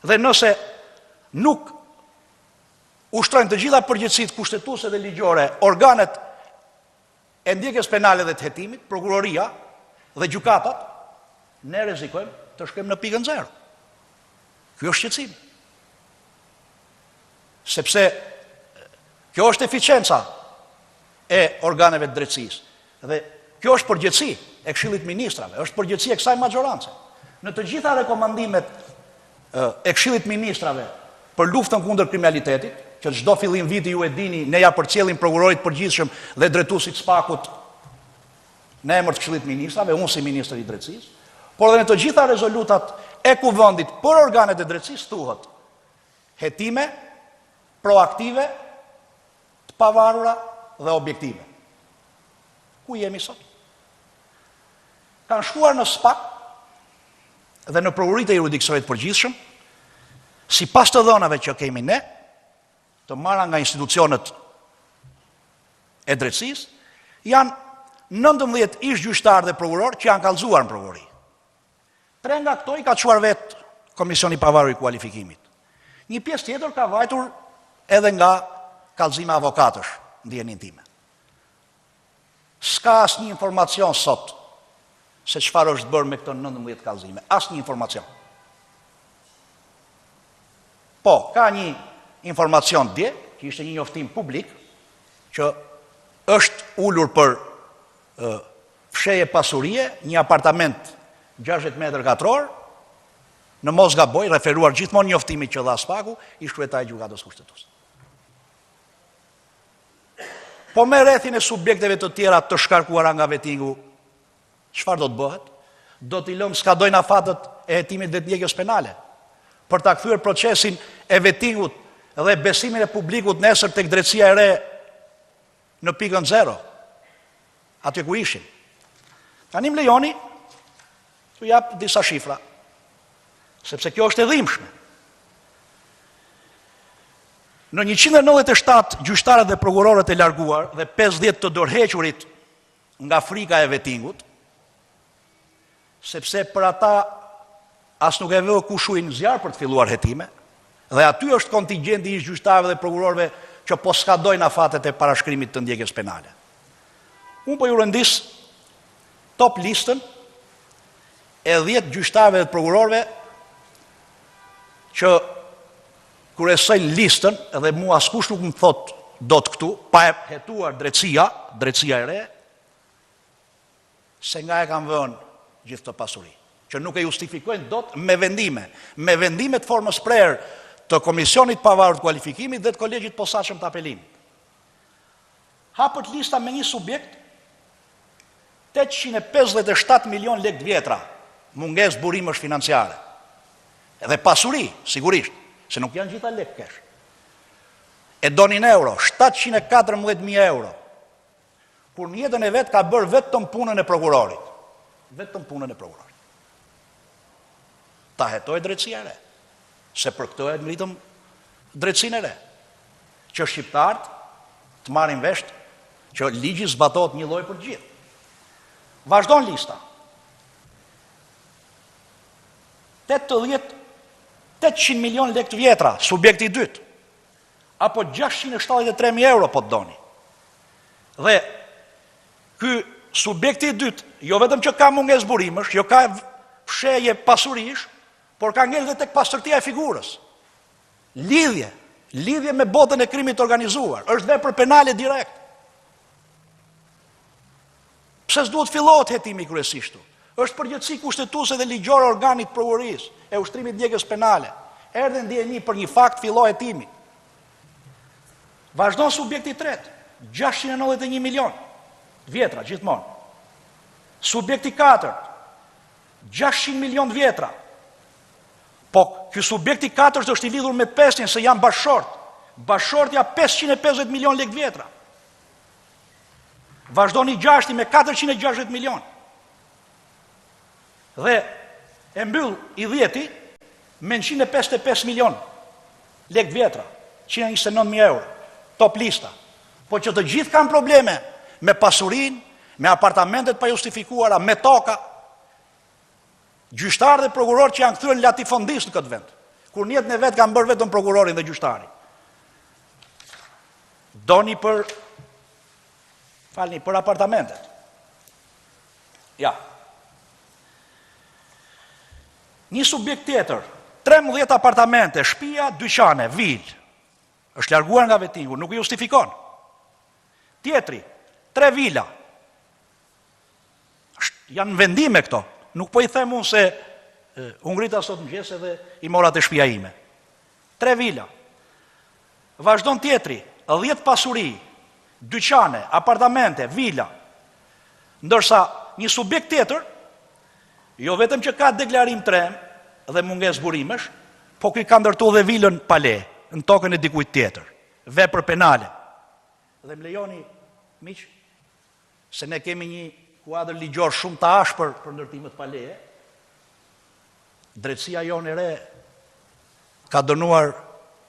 Dhe nëse nuk ushtrojnë të gjitha përgjegjësitë kushtetuese dhe ligjore organet e ndjekjes penale dhe të hetimit, prokuroria dhe gjykatat, ne rrezikojmë të shkojmë në pikën zero. Ky është shqetësimi. Sepse kjo është eficienca e organeve të drejtësisë dhe kjo është përgjegjësi e Këshillit të Ministrave, është përgjegjësi e kësaj maxhorance. Në të gjitha rekomandimet e Këshillit të Ministrave për luftën kundër kriminalitetit, që çdo fillim viti ju e dini, ne ja përcjellim prokurorit të përgjithshëm dhe drejtuesit të SPAK-ut në emër të Këshillit të Ministrave, unë si ministër i Drejtësisë, por edhe në të gjitha rezolutat e Kuvendit për organet e drejtësisë thuhet hetime proaktive, të pavarura dhe objektive. Ku jemi sot? Kanë shkuar në SPAK dhe në prokuroritë e juridiksionit të përgjithshëm, sipas të dhënave që kemi ne, të marra nga institucionet e drejtësisë, janë 19 ish gjyqtarë dhe prokurorë që janë kallëzuar në prokurori. Tre nga këto i ka çuar vetë Komisioni i Pavarur i Kualifikimit. Një pjesë tjetër ka vajtur edhe nga kallëzime avokatësh, në dijeninë time. S'ka asnjë informacion sot se çfarë është bërë me këto 19 kallëzime, asnjë informacion. Po, ka një informacion dje, që ishte një njoftim publik, që është ulur për fshehje pasurie, një apartament 60 metër katror, në mos gaboj, referuar gjithmonë njoftimit që dha SPAK-u, ish kryetari i Gjykatës Kushtetuese. Po me rrethin e subjekteve të tjera të shkarkuara nga vetingu, çfarë do të bëhet? Do t'i lëmë skadojnë afatet e hetimit dhe të ndjekjes penale, për ta kthyer procesin e vetingut dhe besimin e publikut nesër tek drejtësia e re në pikën zero, aty ku ishin. Tani më lejoni t'ju jap disa shifra, sepse kjo është e dhimbshme. Në 197 gjyqtarët dhe prokurorët e larguar dhe 50 të dorëhequrit nga frika e vetingut, sepse për ata as nuk e vë kush ujin në zjarr për të filluar hetime, dhe aty është kontingjenti i gjyqtarëve dhe prokurorëve që po skadojnë afatet e parashkrimit të ndjekjes penale. Unë po ju rendis top listën e 10 gjyqtarëve dhe prokurorëve që kryesojnë listën dhe mua askush nuk më thotë dot këtu, pa e hetuar drejtësia, drejtësia e re, se nga e kanë vënë gjithë këtë pasuri, që nuk e justifikojnë dot me vendime, me vendime të formës prerë të Komisionit të Pavarur të Kualifikimit dhe të Kolegjit të Posaçëm të Apelimit. Hapet lista me një subjekt 857 milion lekë të vjetra, mungesë burimesh financiare. Edhe pasuri, sigurisht, se nuk janë gjitha lekë kesh. E donin euro, 714.000 euro. Kur në jetën e vet ka bërë vetëm punën e prokurorit. Vetëm punën e prokurorit. Ta hetojë drejtësia e re. Se për këtë e ngritëm drejtësinë e re. Që shqiptarët të marrin vesh që ligji zbatohet një lloj për të gjithë. Vazhdon lista. 80 800 milion lekë të vjetra, subjekti i dytë, apo 673.000 euro po të doni. Dhe ky subjekti i dytë, jo vetëm që ka mungesë burimesh, jo ka fshehje pasurish, por ka ngel dhe tek pastërtia e figurës. Lidhje, lidhje me botën e krimit të organizuar, është vepër penale direkt. Pse s'duhet fillohet hetimi kryesisht? Është përgjegjësi kushtetuese dhe ligjore e organit të prokurorisë, e ushtrimit ndjekjes penale. Erdhe në dijeni për një fakt, fillo hetimi. Vazhdon subjekti i tretë, 691 milion, vjetra gjithmonë. Subjekti i katërt, 600 milion vjetra. Po, ky subjekti i katërt është i lidhur me pestin se janë bashkëshort. Bashkëshortja 550 milion lekë vjetra. Vazhdon i gjashti me 460 milion. Dhe e mbyll i dhjeti me 155 milion lekë vjetra, 129.000 euro, top lista. Po që të gjithë kanë probleme me pasurinë, me apartamentet pajustifikuara, me toka, gjyqtarë dhe prokurorë që janë kthyer në latifondistë në këtë vend, kur në jetën e vet kanë bërë vetëm prokurorin dhe gjyqtarin. Doni për falni për apartamentet. Ja. Një subjekt tjetër, 13 apartamente, shtëpia, dyqane, vilë. Është larguar nga vetingu, nuk e justifikon. Tjetri, tre vila. Janë vendime këto. Nuk po i them unë se u ngrita sot mëngjes edhe i mora te shtëpia ime. Tre vila. Vazhdon tjetri, 10 pasuri, dyqane, apartamente, vila. Ndërsa një subjekt tjetër, jo vetëm që ka deklarim të rremë dhe mungesë burimesh, po ky ka ndërtu dhe vilën pa leje, në tokën e dikujt tjetër. Vepër penale. Dhe më lejoni, miq, se ne kemi një kuadër ligjor shumë të ashpër për ndërtimet pa leje. Drejtësia jonë e re ka dënuar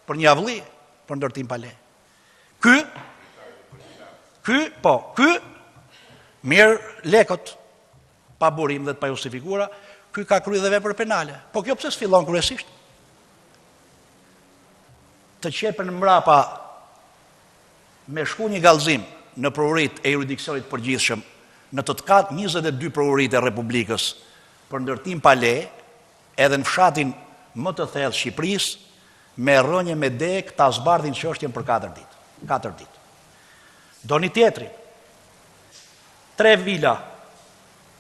për një avlli për ndërtim pa leje. Ky? Ky, po, ky merr lekët pa burim dhe të pajustifikuara, ky ka kryer dhe vepër penale. Po kjo pse s'fillon kryesisht? Të qepen mbrapa me shku një kallëzim në prokuroritë e juridiksionit të përgjithshëm në të kat 22 prokuroritë e Republikës për ndërtim pa leje, edhe në fshatin më të thellë Shqipërisë, me rrënjë me degë ta zbardhin çështjen për 4 ditë. 4 ditë. Doni tjetrin. Tre vila.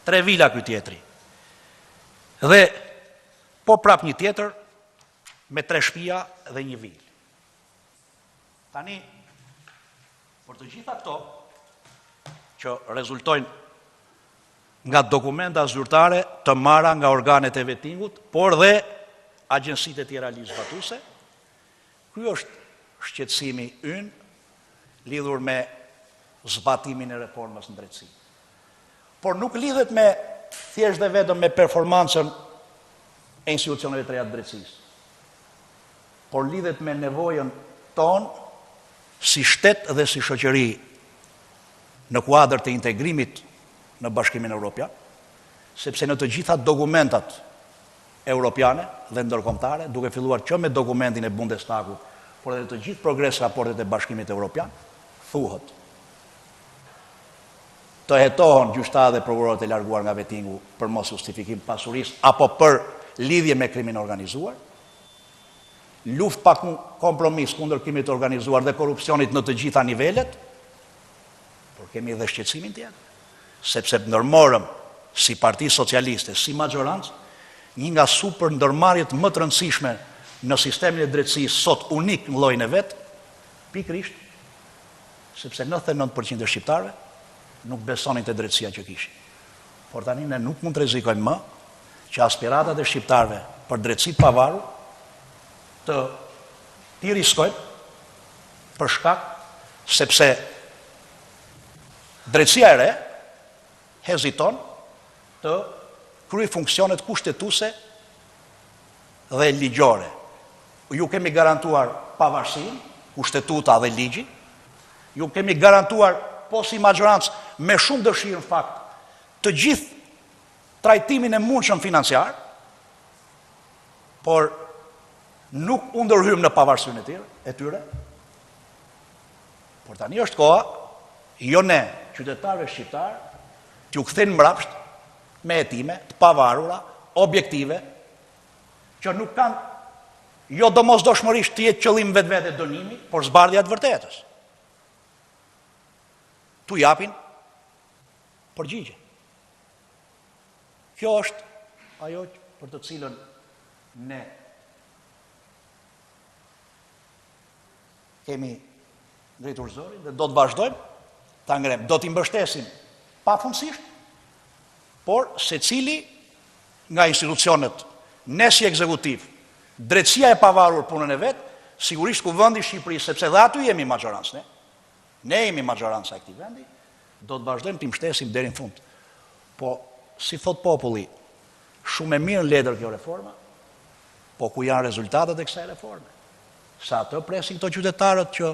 Tre vila ky tjetri. Dhe po prap një tjetër me tre shpia dhe një vilë. Tani, për të gjitha këto që rezultojnë nga dokumenta zyrtare të marra nga organet e vetingut, por dhe agjencitë e tjera ligjzbatuese, ky është shqetësimi ynë lidhur me zbatimin e reformës në drejtësi. Por nuk lidhet me thjesht dhe vetëm me performancën e institucioneve të reja të drejtësisë, por lidhet me nevojën tonë si shtet dhe si shoqëri në kuadër të integrimit në Bashkimin Evropian, sepse në të gjitha dokumentat europiane dhe ndërkombëtare, duke filluar që me dokumentin e Bundestagut, por edhe të gjithë progres raportet e Bashkimit Evropian, thuhet të hetohen gjyqtarët dhe prokurorët e larguar nga vetingu për mos justifikim pasurisë apo për lidhje me krimin organizuar, luftë pa kompromis kundër krimit të organizuar dhe korrupsionit në të gjitha nivelet, por kemi edhe shqetësimin tjetër, sepse ndërmorëm si Parti Socialiste, si maxhorancë, një nga super ndërmarrjet më të rëndësishme në sistemin e drejtësisë sot unik në llojin e vet, pikërisht sepse 99% e shqiptarëve nuk besonin te drejtësia që kishin. Por tani ne nuk mund të rrezikojmë më që aspiratat e shqiptarëve për drejtësi të pavarur të t'i riskojmë për shkak sepse drejtësia e re heziton të kryejë funksionet kushtetuese dhe ligjore. Ju kemi garantuar pavarësinë, kushtetuta dhe ligji. Ju kemi garantuar po si maxhorancë me shumë dëshirë në fakt të gjithë trajtimin e mundshëm financiar, por nuk u ndërhymë në pavarësinë e tyre. Por tani është koha, jo ne, qytetarëve shqiptarë, t'ju kthejnë mbrapsht me hetime të pavarura, objektive, që nuk kanë jo domosdoshmërisht të jetë qëllim vetvete dënimi, por zbardhja e të vërtetës. T'u japin përgjigje. Kjo është ajo për të cilën ne kemi ngritur zërin dhe do të vazhdojmë ta ngremë. Do t'i mbështesim pafundësisht, por secili nga institucionet, ne si ekzekutiv, drejtësia e pavarur punën e vet, sigurisht Kuvendi i Shqipërisë, sepse dhe aty jemi maxhorancë ne. Ne jemi maxhoranca e këtij vendi, do të vazhdojmë t'i mbështesim deri në fund. Po si thot populli, shumë e mirë në letër kjo reforma, po ku janë rezultatet e kësaj reforme? Sa atë presin këto qytetarët që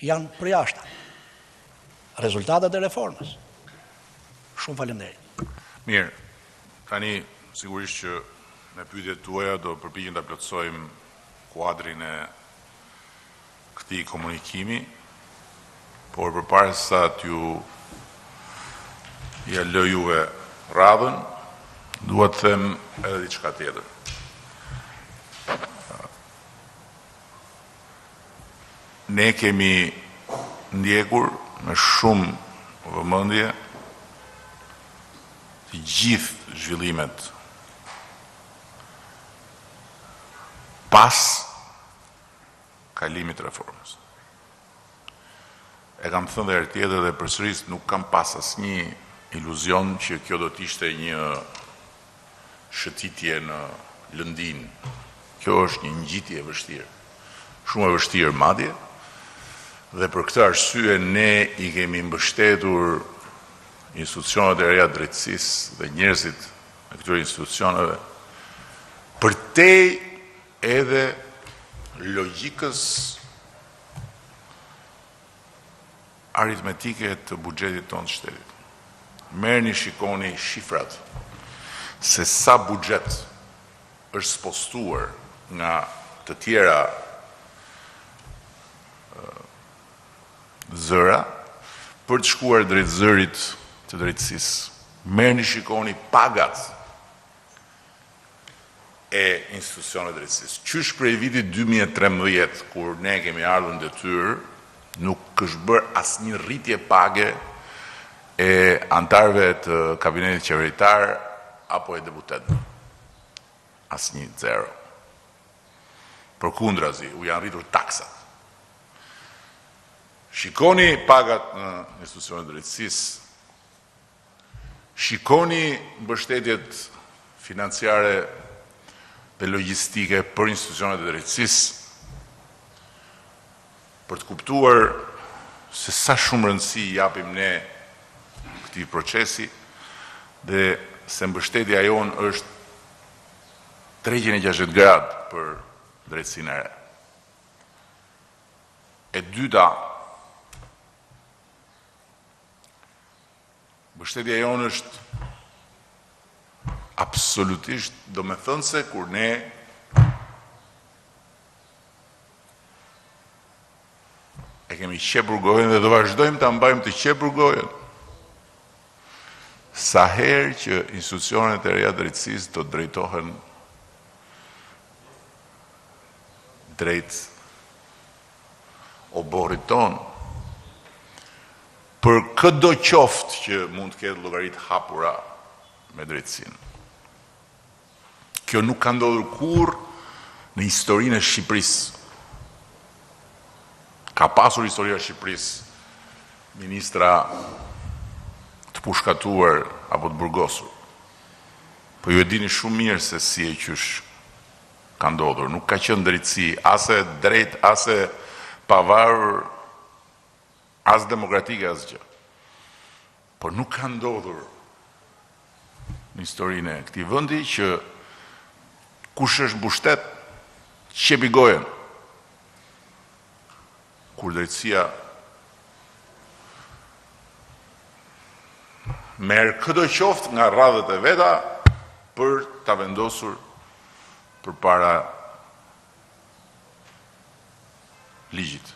janë përjashta. Rezultatet e reformës. Shumë faleminderit. Mirë. Tani sigurisht që me pyetjet tuaja do përpiqem ta plotësojmë kuadrin e këtij komunikimi, por përpara se sa t'ju ja lë juve radhën, dua të them edhe diçka tjetër. Ne kemi ndjekur me shumë vëmendje të gjithë zhvillimet pas kalimit të reformës. E kam thënë dhe herë tjetër dhe përsëris, nuk kam pas asnjë iluzion që kjo do të ishte një shëtitje në lëndinë. Kjo është një ngjitje e vështirë, shumë e vështirë madje, dhe për këtë arsye ne i kemi mbështetur institucionet e reja të drejtësisë dhe njerëzit e këtyre institucioneve përtej edhe logjikës. aritmetike të buxhetit tonë të shtetit. Merrni shikoni shifrat se sa buxhet është spostuar nga të tjera zëra për të shkuar drejt zërit të drejtësisë. Merrni shikoni pagat e institucioneve të drejtësisë. Qysh prej vitit 2013, kur ne kemi ardhur në detyrë, nuk është bërë asnjë rritje page e anëtarëve të kabinetit qeveritar apo e deputetëve. Asnjë, zero. Përkundrazi, u janë rritur taksat. Shikoni pagat në institucionet e drejtësisë, Shikoni mbështetjet financiare dhe logjistike për institucionet e drejtësisë për të kuptuar se sa shumë rëndësi i japim ne këtij procesi dhe se mbështetja jonë është 360 gradë për drejtësinë e re. E dyta, Mbështetja jonë është absolutisht domethënëse kur ne e kemi qepur gojën dhe do vazhdojmë ta mbajmë të qepur gojën. Sa herë që institucionet e reja të drejtësisë do të drejtohen drejt oborrit tonë, për këdo qoftë që mund të ketë llogari të hapura me drejtësinë. Kjo nuk ka ndodhur kurrë në historinë e Shqipërisë. Ka pasur historia e Shqipërisë ministra të pushkatuar apo të burgosur. Po ju e dini shumë mirë se si e qysh ka ndodhur. Nuk ka qenë drejtësi as e drejtë, as e pavarur, as demokratike, asgjë. Por nuk ka ndodhur në historinë e këtij vendi që kush është në pushtet qepi gojën. Kur drejtësia merr këdo qoftë nga radhët e veta për ta vendosur përpara ligjit.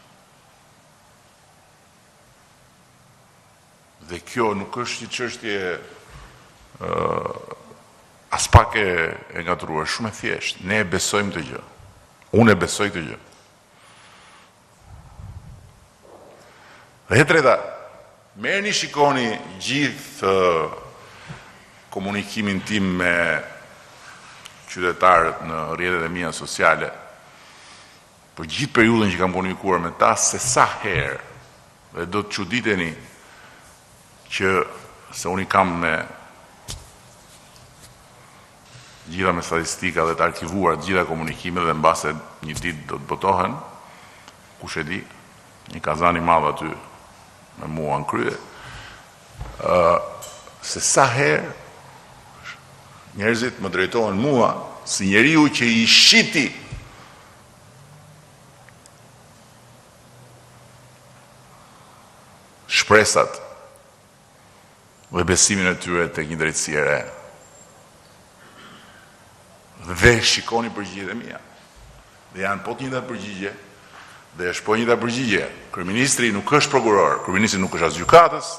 Dhe kjo nuk është një çështje aspak e e ngatërruar, shumë e thjeshtë. Ne e besojmë këtë gjë. Unë e besoj këtë gjë. Dhe e treta, merrni shikoni gjithë komunikimin tim me qytetarët në rrjetet e mia sociale, për gjithë periudhën që kam komunikuar me ta, se sa herë, dhe do të çuditeni që se unë i kam me gjitha me statistika dhe të arkivuar të gjitha komunikimet dhe mbase një ditë do të botohen, kush e di, një kazan i madh aty me mua në krye, se sa herë njerëzit më drejtohen mua si njeriu që i shiti shpresat dhe besimin e tyre tek një drejtësi e re. Dhe shikoni përgjigjet e mia. Dhe janë po të njëjtat përgjigje dhe është po e njëjta përgjigje. Kryeministri nuk është prokuror, kryeministri nuk është as gjykatës.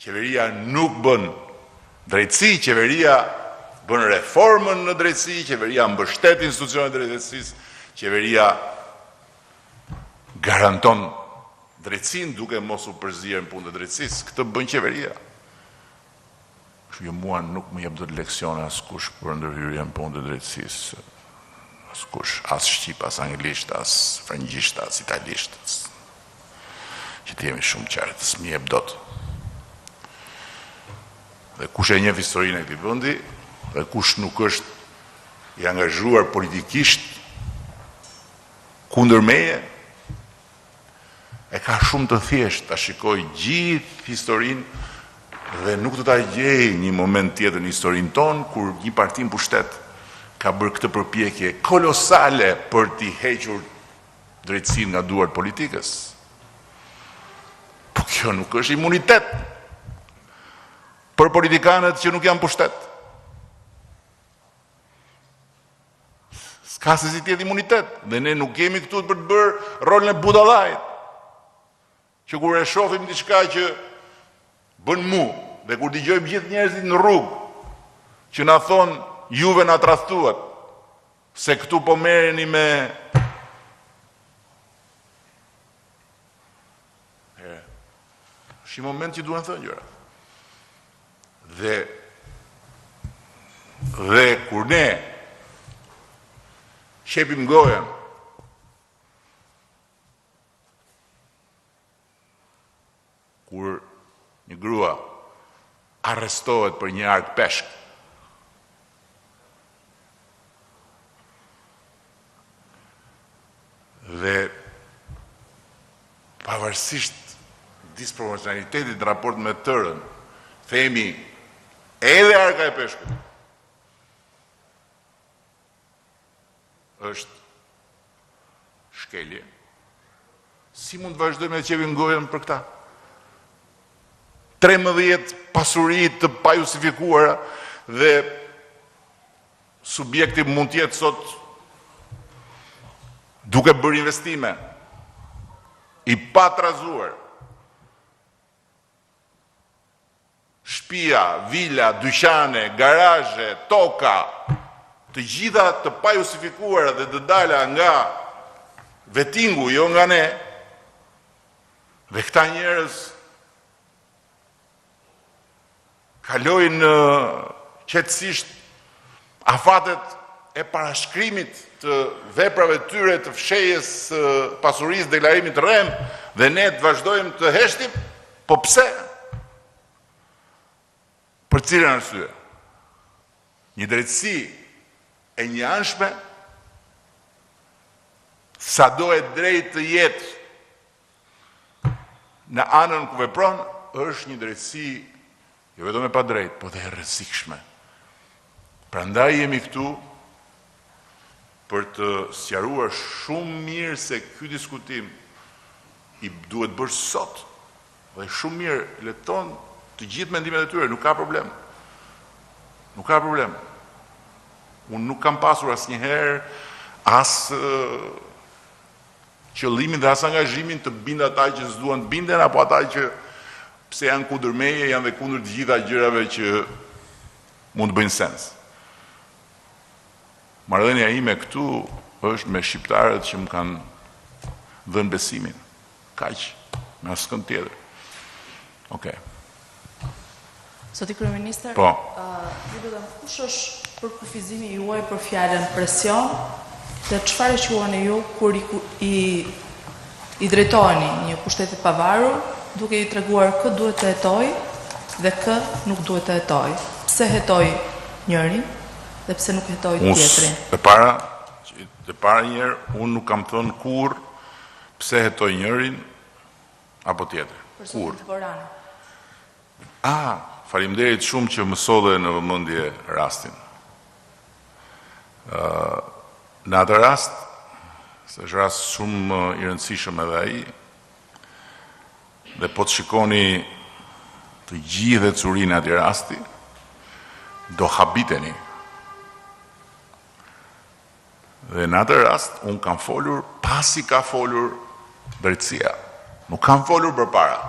Qeveria nuk bën drejtësi, qeveria bën reformën në drejtësi, qeveria mbështet institucionet e drejtësisë, qeveria garanton drejtësinë duke mos u përzier në punët e drejtësisë. Këtë bën qeveria. Kështu që mua nuk më jep dot leksione askush për ndërhyrje në punët e drejtësisë. Askush, as shqip, as anglisht, as frëngjisht, as italisht. As... Që të jemi shumë qartë, s'më jep dot. Dhe kush e njeh historinë e këtij vendi dhe kush nuk është i angazhuar politikisht kundër meje, E ka shumë të thjeshtë ta shikojë gjithë historinë dhe nuk do ta gjejë një moment tjetër në historinë tonë kur një parti në pushtet ka bërë këtë përpjekje kolosale për t'i hequr drejtësinë nga duart politikës. kjo nuk është imunitet për politikanët që nuk janë në pushtet. S'ka se si të jetë imunitet dhe ne nuk jemi këtu për të bërë rolin e budallait. Që kur e shohim diçka që bën mu dhe kur dëgjojmë gjithë njerëzit në rrugë që na thonë juve na tradhtuat se këtu po merreni me Është një moment që duhen thënë gjërat. Dhe dhe kur ne qepim gojën Kur një grua arrestohet për një arkë peshk, dhe pavarësisht disproporcionalitetit në raport me tërën, themi edhe arka e peshkut është shkelje. Si mund të vazhdojmë të qepim gojën për këta? 13 pasuri të pajustifikuara dhe subjekti mund të jetë sot duke bërë investime i patrazuar. Shpia, vila, dyqane, garazhe, toka, të gjitha të pajustifikuara dhe të dala nga vetingu, jo nga ne. Dhe këta njerëz kalojnë qetësisht afatet e parashkrimit të veprave të tyre të fshehjes së pasurisë, deklarimit të rremë dhe ne të vazhdojmë të heshtim? Po pse? Për cilën arsye? Një drejtësi e njëanshme, sado e drejtë të jetë në anën ku vepron, është një drejtësi jo vetëm e padrejtë, po dhe e rrezikshme. Prandaj jemi këtu për të sqaruar shumë mirë se ky diskutim i duhet bërë sot dhe shumë mirë le të thonë të gjithë mendimet e tyre, nuk ka problem. Nuk ka problem. Unë nuk kam pasur asnjëherë as qëllimin dhe as angazhimin të bind ata që s'duan të binden apo ata që pse janë kundër meje, janë dhe kundër të gjitha gjërave që mund të bëjnë sens. Marrëdhënia ime këtu është me shqiptarët që më kanë dhënë besimin. Kaq, me askënd tjetër. Okej. Zoti kryeministër, po. Ju lutem, kush është përkufizimi juaj për fjalën presion dhe çfarë e quani ju kur i i, i drejtoheni një pushteti të pavarur duke i treguar kë duhet të hetojë dhe kë nuk duhet të hetojë? Pse hetoi njërin dhe pse nuk hetoi tjetrin? E para, e para një herë, unë nuk kam thënë kurrë pse hetoi njërin apo tjetrin. Për zotin Dvorani. Ah, faleminderit shumë që më solle në vëmendje rastin. Ë në atë rast, se është rast shumë i rëndësishëm edhe ai, dhe po të shikoni të gjithë ecurinë e atij rasti, do habiteni. Dhe në atë rast unë kam folur pasi ka folur drejtësia. Nuk kam folur përpara.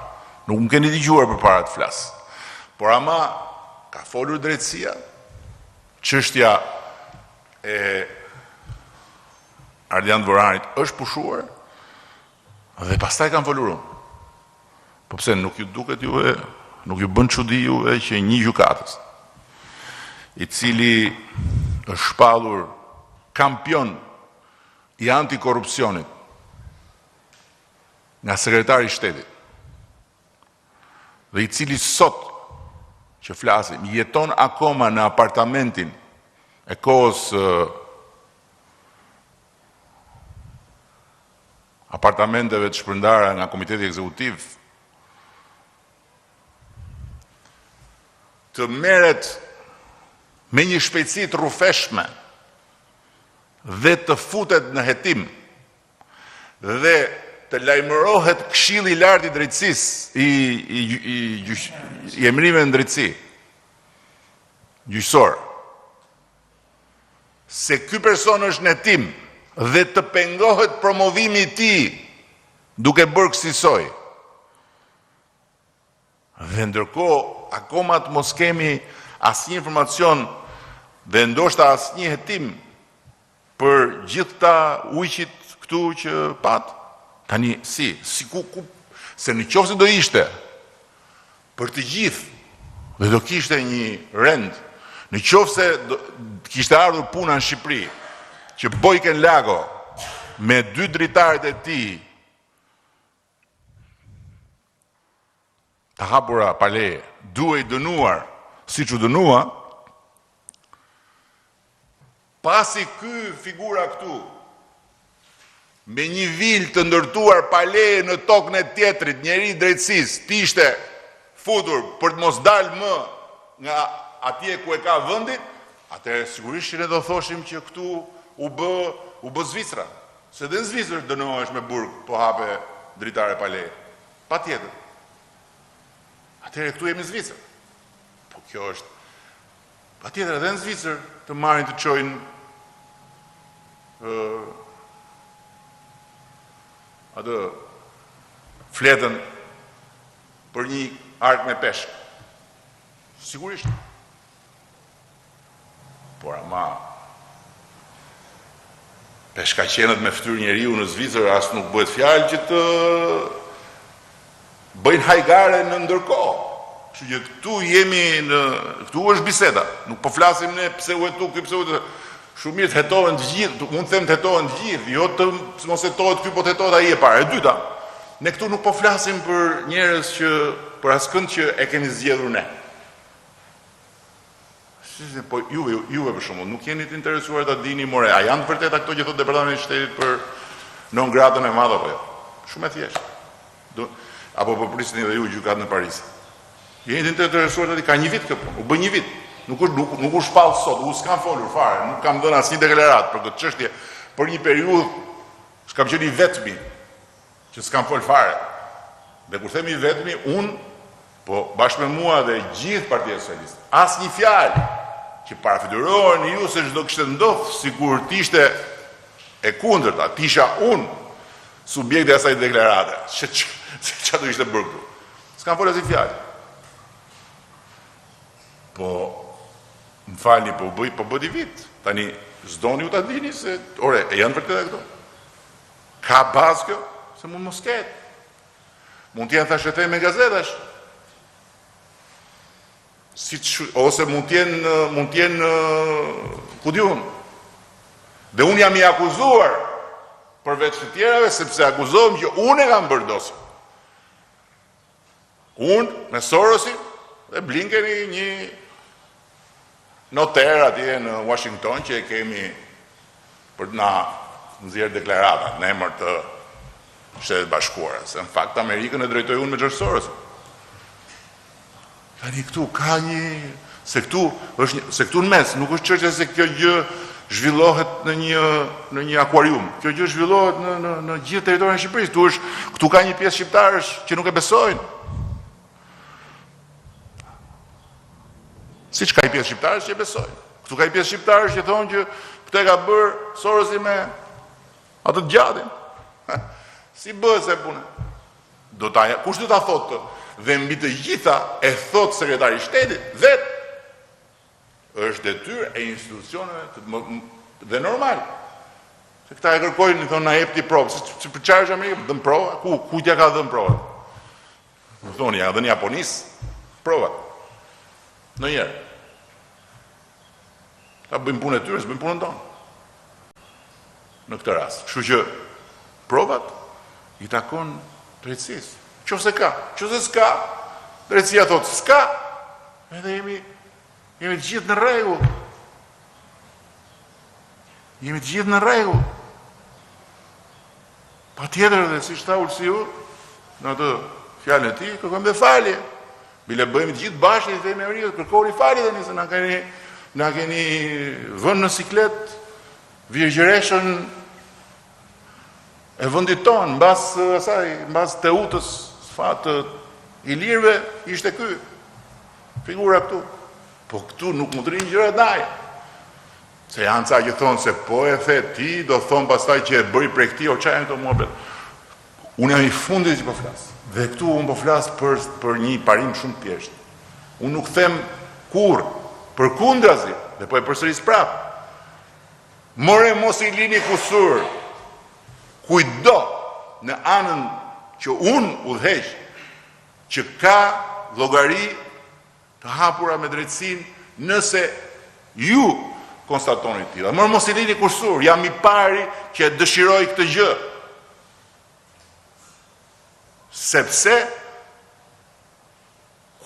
Nuk më keni dëgjuar përpara të flas. Por ama ka folur drejtësia. Çështja e Ardian Dvoranit është pushuar dhe pastaj kam folur unë. Po pse nuk ju duket juve, nuk ju bën çudi juve që një gjykatës, i cili është shpallur kampion i antikorrupsionit nga sekretari i shtetit, dhe i cili sot që flasim jeton akoma në apartamentin e kohës apartamenteve të shpërndara nga Komiteti Ekzekutiv, të merret me një shpejtësi të rrufeshme dhe të futet në hetim dhe. të lajmërohet Këshilli i Lartë i Drejtësisë, i i i gjyq, i emërimeve në drejtësi. Gjyqësor. Se ky person është në hetim dhe të pengohet promovimi i tij duke bërë kësisoj. Dhe ndërkohë akoma të mos kemi asnjë informacion dhe ndoshta asnjë hetim për gjithë këta ujqit këtu që patë. Tani si, si ku, ku, se në qoftë se do ishte për të gjithë dhe do kishte një rend, në qoftë se do kishte ardhur puna në Shqipëri që Bojken Lako me dy dritaret e tij të hapura pa leje, duhej dënuar siç u dënua, pasi ky figura këtu me një vilë të ndërtuar pa leje në tokën e tjetrit, njeri i drejtësisë, të ishte futur për të mos dalë më nga atje ku e ka vendin, atëherë sigurisht që ne do thoshim që këtu u bë u bë Zvicra. Se dhe në Zvicër dënohesh me burg po hape dritare pa leje. Patjetër. Atëherë këtu jemi në Zvicër. Po kjo është patjetër edhe në Zvicër të marrin të çojnë ë atë fletën për një arkë me peshk. Sigurisht. Por ama peshkaqenët me fytyrë njeriu në Zvicër as nuk bëhet fjalë që të bëjnë hajgare në ndërkohë. Kështu që këtu jemi në këtu është biseda. Nuk po flasim ne pse u hetu ky, pse u hetu. Shumë mirë të hetohen të gjithë, unë them të hetohen të gjithë, jo të mos hetohet ky, po të hetohet ai e para. E dyta, ne këtu nuk po flasim për njerëz që për askënd që e kemi zgjedhur ne. Si, po juve, juve për shembull, nuk jeni të interesuar ta dini more, a janë të vërteta këto që thotë Departamenti i Shtetit për non gratën e madhe apo jo? Shumë e thjeshtë. Do apo po prisni edhe ju gjykatën e Parisit. Jeni të interesuar ta dini, ka një vit kjo punë, u bë një vit. Nuk është nuk, nuk u shpall sot, unë s'kam folur fare, nuk kam dhënë asnjë deklaratë për këtë çështje për një periudhë, s'kam qenë i vetmi që s'kam fol fare. Dhe kur them i vetmi, unë, po bashkë me mua dhe gjithë Partia Socialiste, asnjë fjalë që parafytyroheni ju se ç'do kishte ndodh sikur të ishte e kundërta, të isha unë subjekti i asaj deklarate, se ça do ishte bërë këtu. S'kam fol asnjë fjalë. Po më falni, po bëj, po bëhet një vit. Tani s'doni ju ta dini se, ore, e janë të vërteta këto? Ka bazë kjo? Se mund mos ketë. Mund të jenë thashetheme gazetash. Siç ose mund të jenë mund të jenë ku di unë. Dhe unë jam i akuzuar përveç të tjerave sepse akuzohem që unë e kam bërë dosjen. Unë me Sorosin dhe Blinkeni një noter atje në Washington që e kemi për të na nxjerrë deklaratat në emër të Shteteve të Bashkuara, se në fakt Amerikën e drejtoj unë me George Sorosin. Tani këtu ka një se këtu është një, se këtu në mes nuk është çështja se kjo gjë zhvillohet në një në një akuarium. Kjo gjë zhvillohet në në në gjithë territorin e Shqipërisë. Këtu është këtu ka një pjesë shqiptarësh që nuk e besojnë. Siç ka një pjesë shqiptarësh që e besojnë. Këtu ka një pjesë shqiptarësh që thonë që këtë e ka bërë Sorosi me atë të gjatin. Si bëhet se puna? Do ta kush do ta thotë këtë? Dhe mbi të gjitha e thotë sekretari i shtetit vetë. Është detyrë e institucioneve të dhe normal. Se këta e kërkojnë, i thonë na jep ti provë. Se si, për çfarë është Amerika? Dhën prova? Ku kujt ja ka dhënë provat? Më thoni, ja ka dhënë Japonisë provat. Ndonjëherë. Ta bëjmë punën e tyre, s'bëjmë punën tonë. Në këtë rast. Kështu që provat i takon drejtësisë. Qoftë se ka, qoftë se s'ka, drejtësia thotë s'ka, edhe jemi jemi të gjithë në rregull. Jemi të gjithë në rregull. Patjetër dhe siç tha Ulsiu në atë fjalën e tij, kërkojmë dhe falje. Bile bëhemi të gjithë bashkë i themi Amerikës, kërkoni falje tani se na keni na keni vënë në siklet virgjëreshën. E vendit tonë, mbas asaj, mbas Teutës të ilirëve, ishte ky figura këtu. Po këtu nuk mund të rrinë gjërat në ajër. Se janë ca që thonë se po e the ti, do thonë pastaj që e bëri prej këtij, o ça janë këto muhabet. Unë jam i fundit që po flas. Dhe këtu unë po flas për për një parim shumë të thjeshtë. Unë nuk them kurrë, përkundrazi, dhe po e përsëris prapë. More mos i lini kusur kujtdo në anën që unë udhëheq, që ka llogari të hapura me drejtësinë nëse ju konstatoni të tilla. More mos i lini kusur, jam i pari që e dëshiroj këtë gjë. Sepse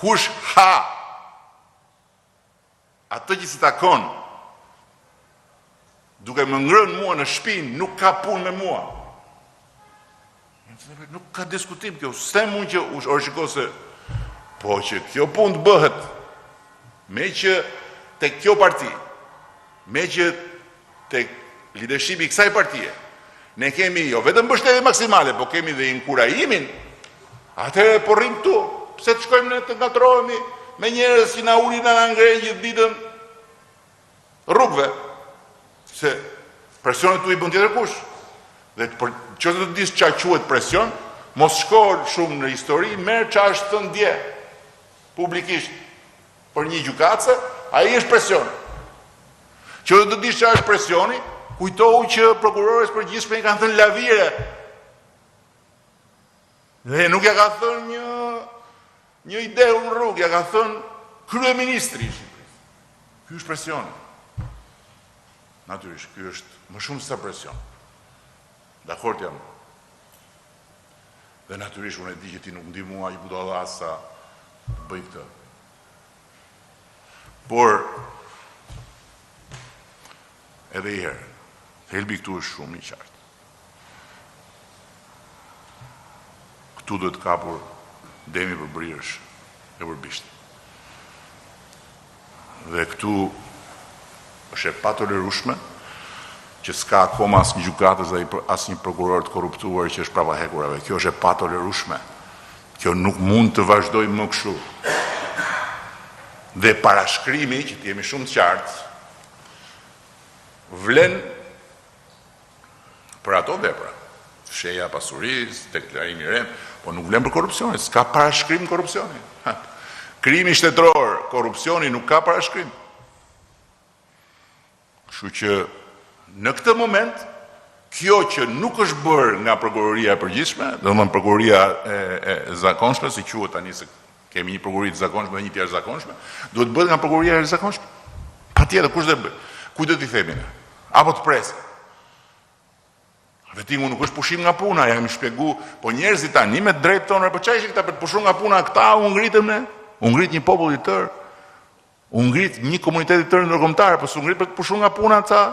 kush ha atë që s'i takon duke më ngrënë mua në shpinë, nuk ka punë me mua. Nuk ka diskutim kjo, s'them unë që or shiko se, po që kjo punë të bëhet, meqë tek kjo parti, meqë tek lidershipi i kësaj partie, ne kemi jo vetëm mbështetje maksimale, po kemi dhe inkurajimin, atëherë po rrimë këtu, pse të shkojmë ne të ngatërrohemi me njerëz që na ulin na na ngrejnë gjithë ditën rrugëve, se presionet këtu i bën tjetër kush. Dhe për që të dish ça quhet presion, mos shko shumë në histori, merr ça është thënë dje publikisht për një gjykatëse, ai është presion. Që të dish ça është presioni, kujtohu që prokurores përgjithshme i kanë thënë lavire. Dhe nuk ja ka thënë një një i dehur në rrugë, ja ka thënë kryeministri i Shqipërisë. Ky është presioni. Natyrisht, ky është më shumë se presion. Dakord jam. Dhe natyrisht unë e di që ti nuk më di mua aq budalla sa të bëj këtë. Por edhe një herë, thelbi këtu është shumë i qartë. Këtu duhet kapur demi për brirësh e për bisht. Dhe këtu është e patolerueshme që s'ka akoma asnjë gjykatës dhe asnjë prokuror të korruptuar që është prapa hekurave. Kjo është e patolerueshme. Kjo nuk mund të vazhdojë më kështu. Dhe parashkrimi, që të jemi shumë të qartë, vlen për ato vepra, fshehja e pasurisë, deklarimi i rremë, po nuk vlen për korrupsionin, s'ka parashkrim korrupsioni. Krimi shtetëror, korrupsioni nuk ka parashkrim. Kështu që në këtë moment kjo që nuk është bërë nga prokuroria e përgjithshme, domethënë prokuroria e, e zakonshme, si quhet tani se kemi një prokurori të zakonshme dhe një të jashtëzakonshme, duhet të bëhet nga prokuroria e jashtëzakonshme. Patjetër, kush do e bëjë? Kujt do t'i themi ne? Apo të presim? Vetingu nuk është pushim nga puna, ja kemi shpjegu, po njerëzit tani me drejtë thonë, po ça ishin këta për të pushu nga puna, këta u ngritëm ne, u ngrit një popull i tërë, u ngrit një komunitet i tërë ndërkombëtar, po s'u ngrit për të pushu nga puna ca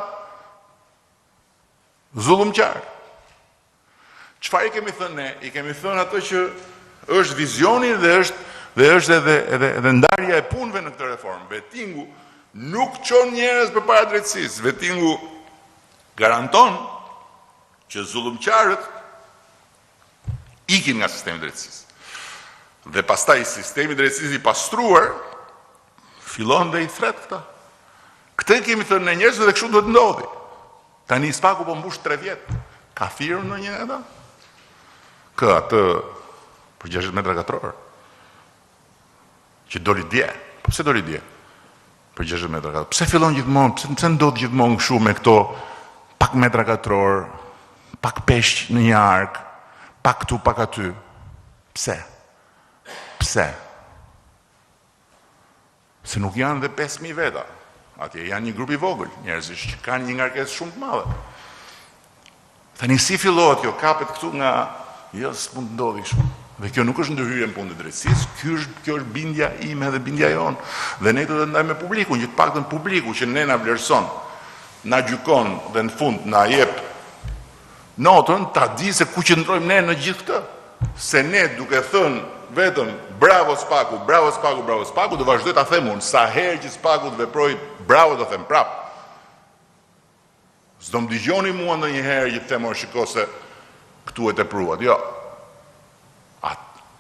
zullumqarë. Çfarë i kemi thënë ne? I kemi thënë atë që është vizioni dhe është dhe është edhe edhe edhe ndarja e punëve në këtë reformë. Vetingu nuk çon njerëz përpara drejtësisë. Vetingu garanton që zullumqarët ikin nga sistemi i drejtësisë. Dhe pastaj sistemi i drejtësisë i pastruar fillon dhe i thret këta. Këtë i kemi thënë ne njerëzve dhe kështu duhet të ndodhi. Tani SPAK-u po mbush 3 vjet. Ka thirrur ndonjë nga ata? Kë atë për 60 metra katror? Që doli dje. Po pse doli dje? Për 60 metra katror. Pse fillon gjithmonë? Pse pse ndodh gjithmonë kështu me këto pak metra katror, pak peshq në një arkë, pak këtu, pak aty? Pse? Pse? Se nuk janë dhe 5.000 veta. Atje janë një grup i vogël njerëzish që kanë një ngarkesë shumë të madhe. Tani si fillohet kjo, kapet këtu nga jo, s'mund të ndodhi kështu. Dhe kjo nuk është ndërhyrje në punën e drejtësisë, kjo është kjo është bindja ime dhe bindja jonë. Dhe ne do të ndajmë me publikun, që të paktën publiku që ne na vlerëson, na gjykon dhe në fund na jep notën, ta di se ku qëndrojmë ne në gjithë këtë. Se ne duke thënë vetëm bravo SPAK-u, bravo SPAK-u, bravo SPAK-u, do vazhdoj ta them unë, sa herë që SPAK-u të veprojë bravo do them prap. S'do më dëgjoni mua ndonjëherë që të them o shiko se. Këtu e tepruat. Jo.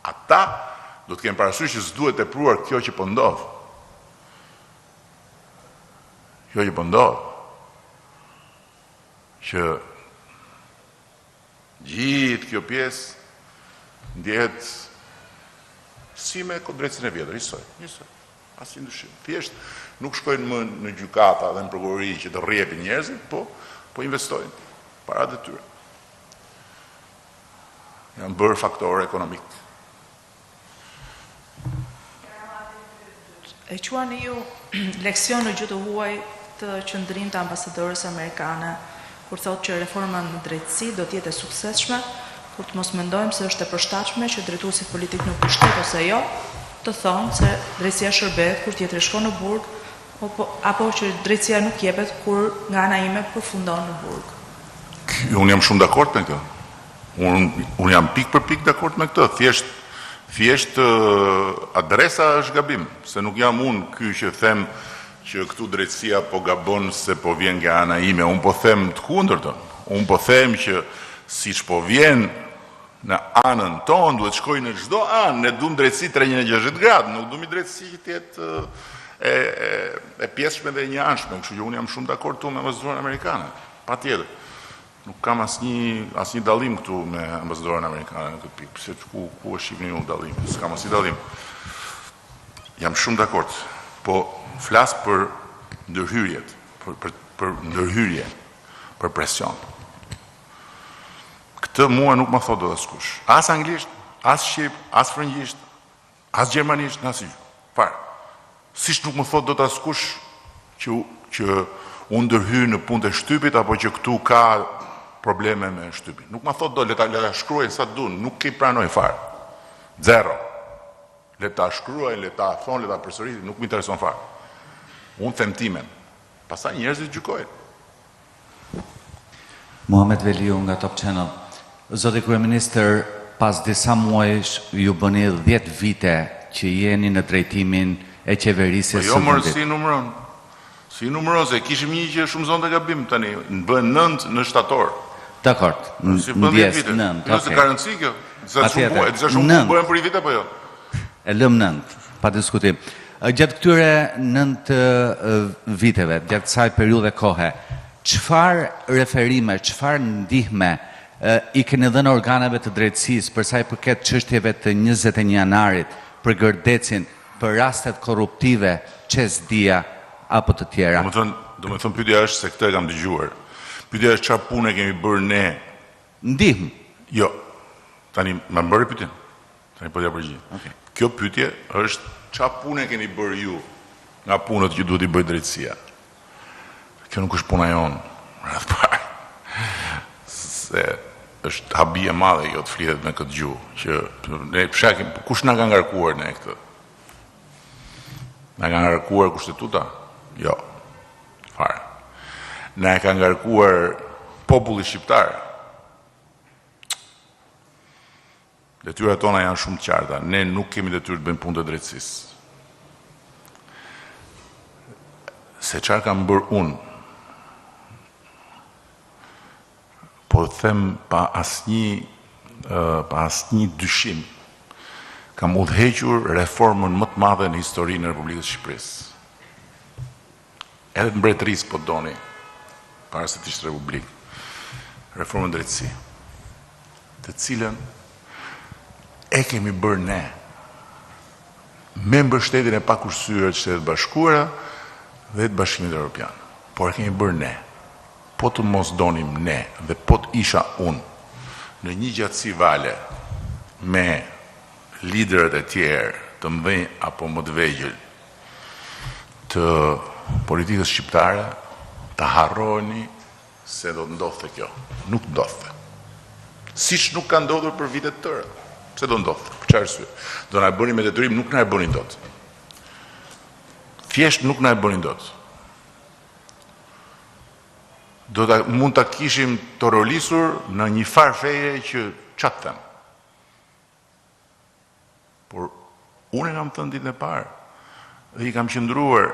Ata do të kenë parasysh që s'duhet tepruar kjo që po ndodh. Kjo që po ndodh. Që gjithë kjo pjesë ndjehet si me drejtësinë e vjetër, njësoj, njësoj. Asnjë ndryshim. Thjesht nuk shkojnë më në gjykata dhe në prokurori që të rrjepin njerëzit, po po investojnë paratë e tyre. Janë bërë faktorë ekonomikë. E quani ju leksion në gjuhë të huaj këtë qëndrim të ambasadores amerikane, kur thotë që reforma në drejtësi do të jetë e suksesshme, kur të mos mendojmë se është e përshtatshme që drejtuesit politikë në pushtet ose jo, të thonë se drejtësia shërbehet kur tjetri shkon në burg, apo që drejtësia nuk jepet kur nga ana ime përfundon në burg. Unë jam shumë dakord me këtë. Unë unë jam pikë për pikë dakord me këtë. Thjesht thjesht adresa është gabim, se nuk jam unë ky që them që këtu drejtësia po gabon se po vjen nga ana ime. Unë po them të kundërtën. Unë po them që siç po vjen në anën tonë, duhet shkojë në çdo anë. Ne duam drejtësi 360 gradë, nuk duam një drejtësi që të jetë e, e, e pjesshme dhe e njëanshme. Kështu që unë jam shumë dakord këtu me ambasadoren amerikane. Patjetër. Nuk kam asnjë asnjë dallim këtu me ambasadoren amerikane në këtë pikë. Pse ku ku e shihni ju dallimin? S'kam asnjë dallim. Jam shumë dakord. Po flas për ndërhyrjet, për për për ndërhyrje, për presion. Këtë mua nuk ma thotë dot askush. As anglisht, as shqip, as frëngjisht, As gjermanisht, në asnjë gjuhë. Fare. Siç nuk më thotë dot askush që që unë ndërhyj në punët e shtypit apo që këtu ka probleme me shtypin. Nuk ma thotë dot, le ta le ta shkruajnë sa të duan, nuk i pranoj fare. Zero. Le ta shkruajnë, le ta thonë, le ta përsërisin, nuk më intereson fare. Unë them timen. Pastaj njerëzit gjykojnë. Muhamet Veliu nga Top Channel. Zoti kryeministër, pas disa muajsh ju bëni 10 vite që jeni në drejtimin e qeverisjes po jo, së vendit. Po jo, si numëron? Si numëron se kishim një që shumëzonte gabim tani, bëhen 9 në shtator. Dakord, si bën 10 vite. 9, okay. Se ka rëndësi kjo. Disa shumë bukur, disa shumë bukur bëhen për një vit apo jo? E lëm 9, pa diskutim. Gjatë këtyre 9 viteve, gjatë kësaj periudhe kohe, çfarë referime, çfarë ndihme i keni dhënë organeve të drejtësisë për sa i përket çështjeve të 21 janarit, për Gërdecin, për rastet korruptive, CEZ-DIA apo të tjera? Domethënë, domethënë pyetja është se këtë e kam dëgjuar. Pyetja është çfarë pune kemi bërë ne? Ndihmë. Jo. Tani ma bëre pyetjen? Tani po t'ia përgjigjem. Okay. Kjo pyetje është ça pune keni bërë ju nga punët që duhet t'i bëjë drejtësia. Kjo nuk është puna jonë, radhë parë. Se është habi e madhe jo të flitet me këtë gjuhë, që ne pse kush na ka ngarkuar ne këtë? Na ka ngarkuar kushtetuta? Jo. Fare. Na e ka ngarkuar populli shqiptar. Detyrat tona janë shumë të qarta. Ne nuk kemi detyrë të bëjmë punë të drejtësisë. Se çfarë kam bërë unë, po them pa asnjë pa asnjë dyshim, kam udhëhequr reformën më të madhe në historinë e Republikës së Shqipërisë. Edhe të mbretërisë po doni, para se të ishte republikë, reformën në drejtësi, të cilën e kemi bërë ne me mbështetjen e pakursyer të Shteteve të Bashkuara dhe të Bashkimit Evropian. Por e kemi bërë ne. Po të mos donim ne dhe po të isha unë në një gjatësi vale me liderët e tjerë të mëdhenj apo më të vegjël të politikës shqiptare, ta harroni se do të ndodhte kjo. Nuk ndodhte. Siç nuk ka ndodhur për vite të tëra. Pse do ndodhte? Për çfarë arsye? Do na e bëni me detyrim, nuk na e bëni dot. Thjesht nuk na e bëni dot. Do ta mund ta kishim torolisur në një farë feje që ça të them. Por unë e kam thënë ditën e parë dhe i kam qëndruar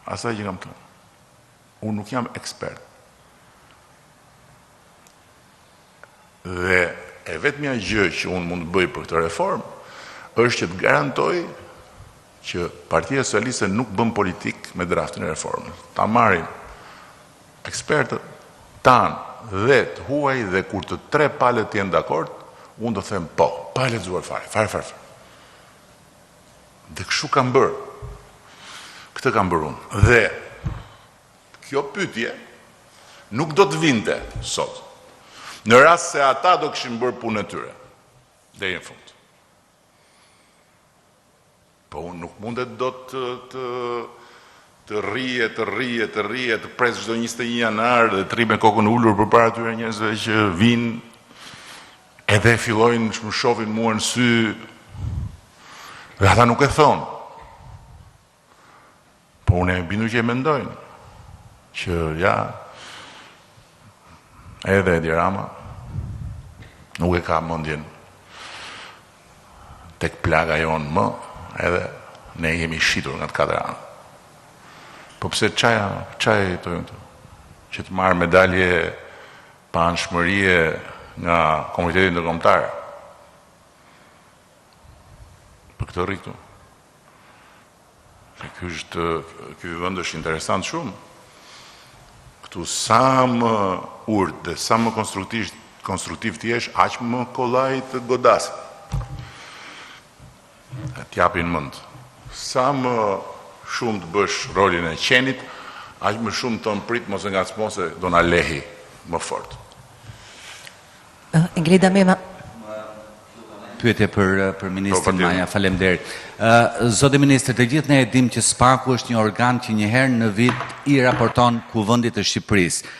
asaj që kam thënë. Unë nuk jam ekspert. Dhe E vetmja gjë që unë mund të bëj për këtë reformë është që të garantoj që Partia Socialiste nuk bën politikë me draftin e reformës. Ta marrin ekspertët tanë dhe të huaj dhe kur të tre palët të jenë dakord, unë do them po, pa e lexuar fare, fare fare. fare. Dhe kështu kam bërë. Këtë kam bërë unë. Dhe kjo pyetje nuk do të vinte sot. Në rast se ata do kishin bërë punën e tyre deri në fund. Po unë nuk mundet dot të të të rri e të rri e të rri e të pres çdo 21 janar dhe të rri me kokën ulur përpara atyre njerëzve që vijnë edhe fillojnë të më shohin mua në sy dhe ata nuk e thonë. Po unë jam i bindur që e mendojnë që ja edhe Edi Rama nuk e ka mendjen tek plaga jonë më, edhe ne jemi shitur nga të katër anët. Po pse ça ça jetojnë këtu? Që të marrë medalje paanshmërie nga komuniteti ndërkombëtar. Për këtë rri këtu. Se ky është ky vend është interesant shumë. Këtu sa më urtë dhe sa më konstruktivisht konstruktiv të jesh, aq më kollaj të godasin. Të japin mend. Sa më shumë të bësh rolin e qenit, aq më shumë thonë prit mos e ngacmo se do na lehi më fort. Engrida Mema. Pyetje për për ministrin po, Manja, faleminderit. Ë zoti ministër, të gjithë ne e dimë që SPAK-u është një organ që një herë në vit i raporton Kuvendit të Shqipërisë.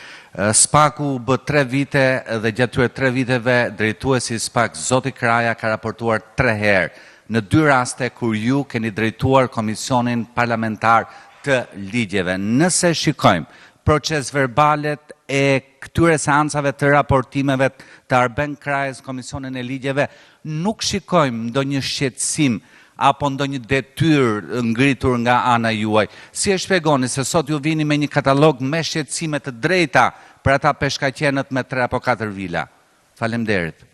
SPAK-u u bë 3 vite dhe gjatë këtyre 3 viteve drejtuesi i SPAK, zoti Kraja ka raportuar 3 herë. Në dy raste kur ju keni drejtuar Komisionin Parlamentar të Ligjeve. Nëse shikojmë procesverbalet e këtyre seancave të raportimeve të Arben Krajës në Komisionin e Ligjeve, nuk shikojmë ndonjë shqetësim apo ndonjë detyrë ngritur nga ana juaj. Si e shpjegoni se sot ju vini me një katalog me shqetësime të drejta për ata peshkaqenët me 3 apo 4 vila? Faleminderit.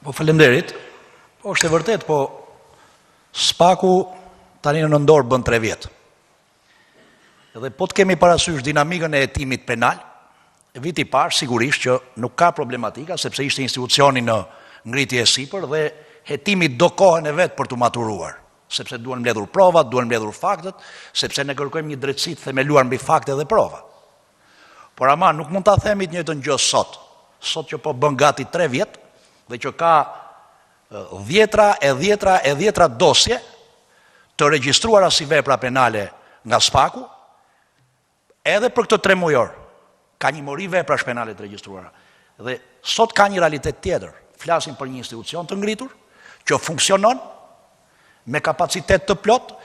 Po faleminderit. Po është e vërtetë, po SPAK-u tani në nëntor bën 3 vjet. Dhe po të kemi parasysh dinamikën e hetimit penal, viti i parë sigurisht që nuk ka problematika sepse ishte institucioni në ngritje e sipër dhe hetimi do kohën e vet për t'u maturuar, sepse duhen mbledhur provat, duhen mbledhur faktet, sepse ne kërkojmë një drejtësi të themeluar mbi fakte dhe prova. Por ama nuk mund ta themi të njëjtën gjë sot, sot që po bën gati 3 vjet dhe që ka dhjetra e dhjetra e dhjetra dosje të regjistruara si vepra penale nga SPAK-u, edhe për këtë tremujor, ka një mori veprash penale të regjistruara. Dhe sot ka një realitet tjetër. Flasim për një institucion të ngritur, që funksionon me kapacitet të plotë,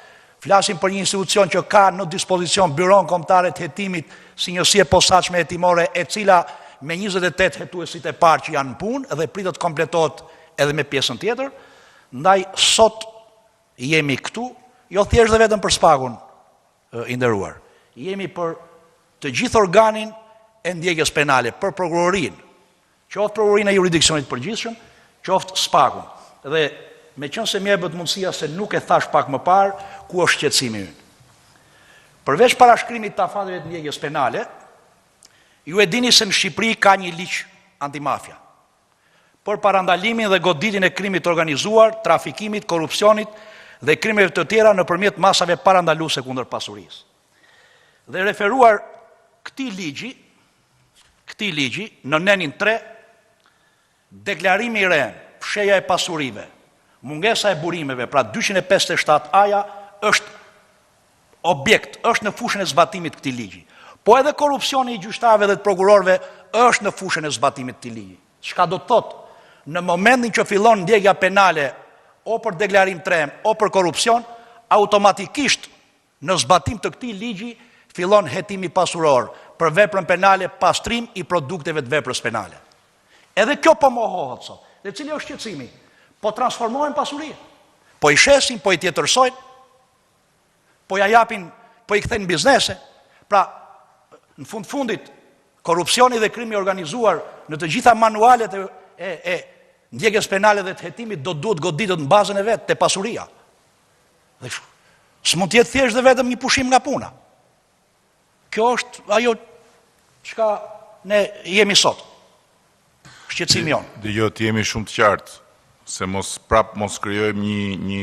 flasim për një institucion që ka në dispozicion Byronë Kombëtare të Hetimit si njësi e posaçme hetimore e cila me 28 hetuesit e parë që janë në punë dhe pritet të kompletohet edhe me pjesën tjetër, ndaj sot jemi këtu, jo thjesht dhe vetëm për SPAK-un i nderuar. Jemi për të gjithë organin e ndjekjes penale, për prokurorinë, qoftë prokurorinë e juridiksionit të përgjithshëm, qoftë SPAK-un. Dhe meqenëse më jepet mundësia se nuk e thashë pak më parë, ku është shqetësimi ynë. Përveç parashkrimit të afateve të ndjekjes penale, ju e dini se në Shqipëri ka një ligj antimafia për parandalimin dhe goditjen e krimit të organizuar, trafikimit, korrupsionit dhe krimeve të tjera nëpërmjet masave parandaluese kundër pasurisë. Dhe referuar këtij ligji, këtij ligji në nenin 3 deklarimi i rremë, fshehja e pasurive, mungesa e burimeve, pra 257 A-ja është objekt, është në fushën e zbatimit të këtij ligji. Po edhe korrupsioni i gjyqtarëve dhe të prokurorëve është në fushën e zbatimit të këtij ligji. Çka do të thotë, në momentin që fillon ndjekja penale o për deklarim të rremë o për korrupsion, automatikisht Në zbatim të këtij ligji fillon hetimi pasuror për veprën penale pastrim i produkteve të veprës penale. Edhe kjo po mohohet sot. Dhe cili është shqetësimi? Po transformohen pasuritë. Po i shesin, po i tjetërsojnë, po ja japin, po i kthejnë biznese. Pra, në fund fundit, korrupsioni dhe krimi i organizuar në të gjitha manualet e, e e ndjekjes penale dhe të hetimit do duhet goditet në bazën e vet te pasuria. Dhe s'mund të jetë thjesht dhe vetëm një pushim nga puna. Kjo është ajo çka ne jemi sot. Shqetësimi jonë. Dëgjo, të jemi shumë të qartë, se mos prap mos krijojmë një një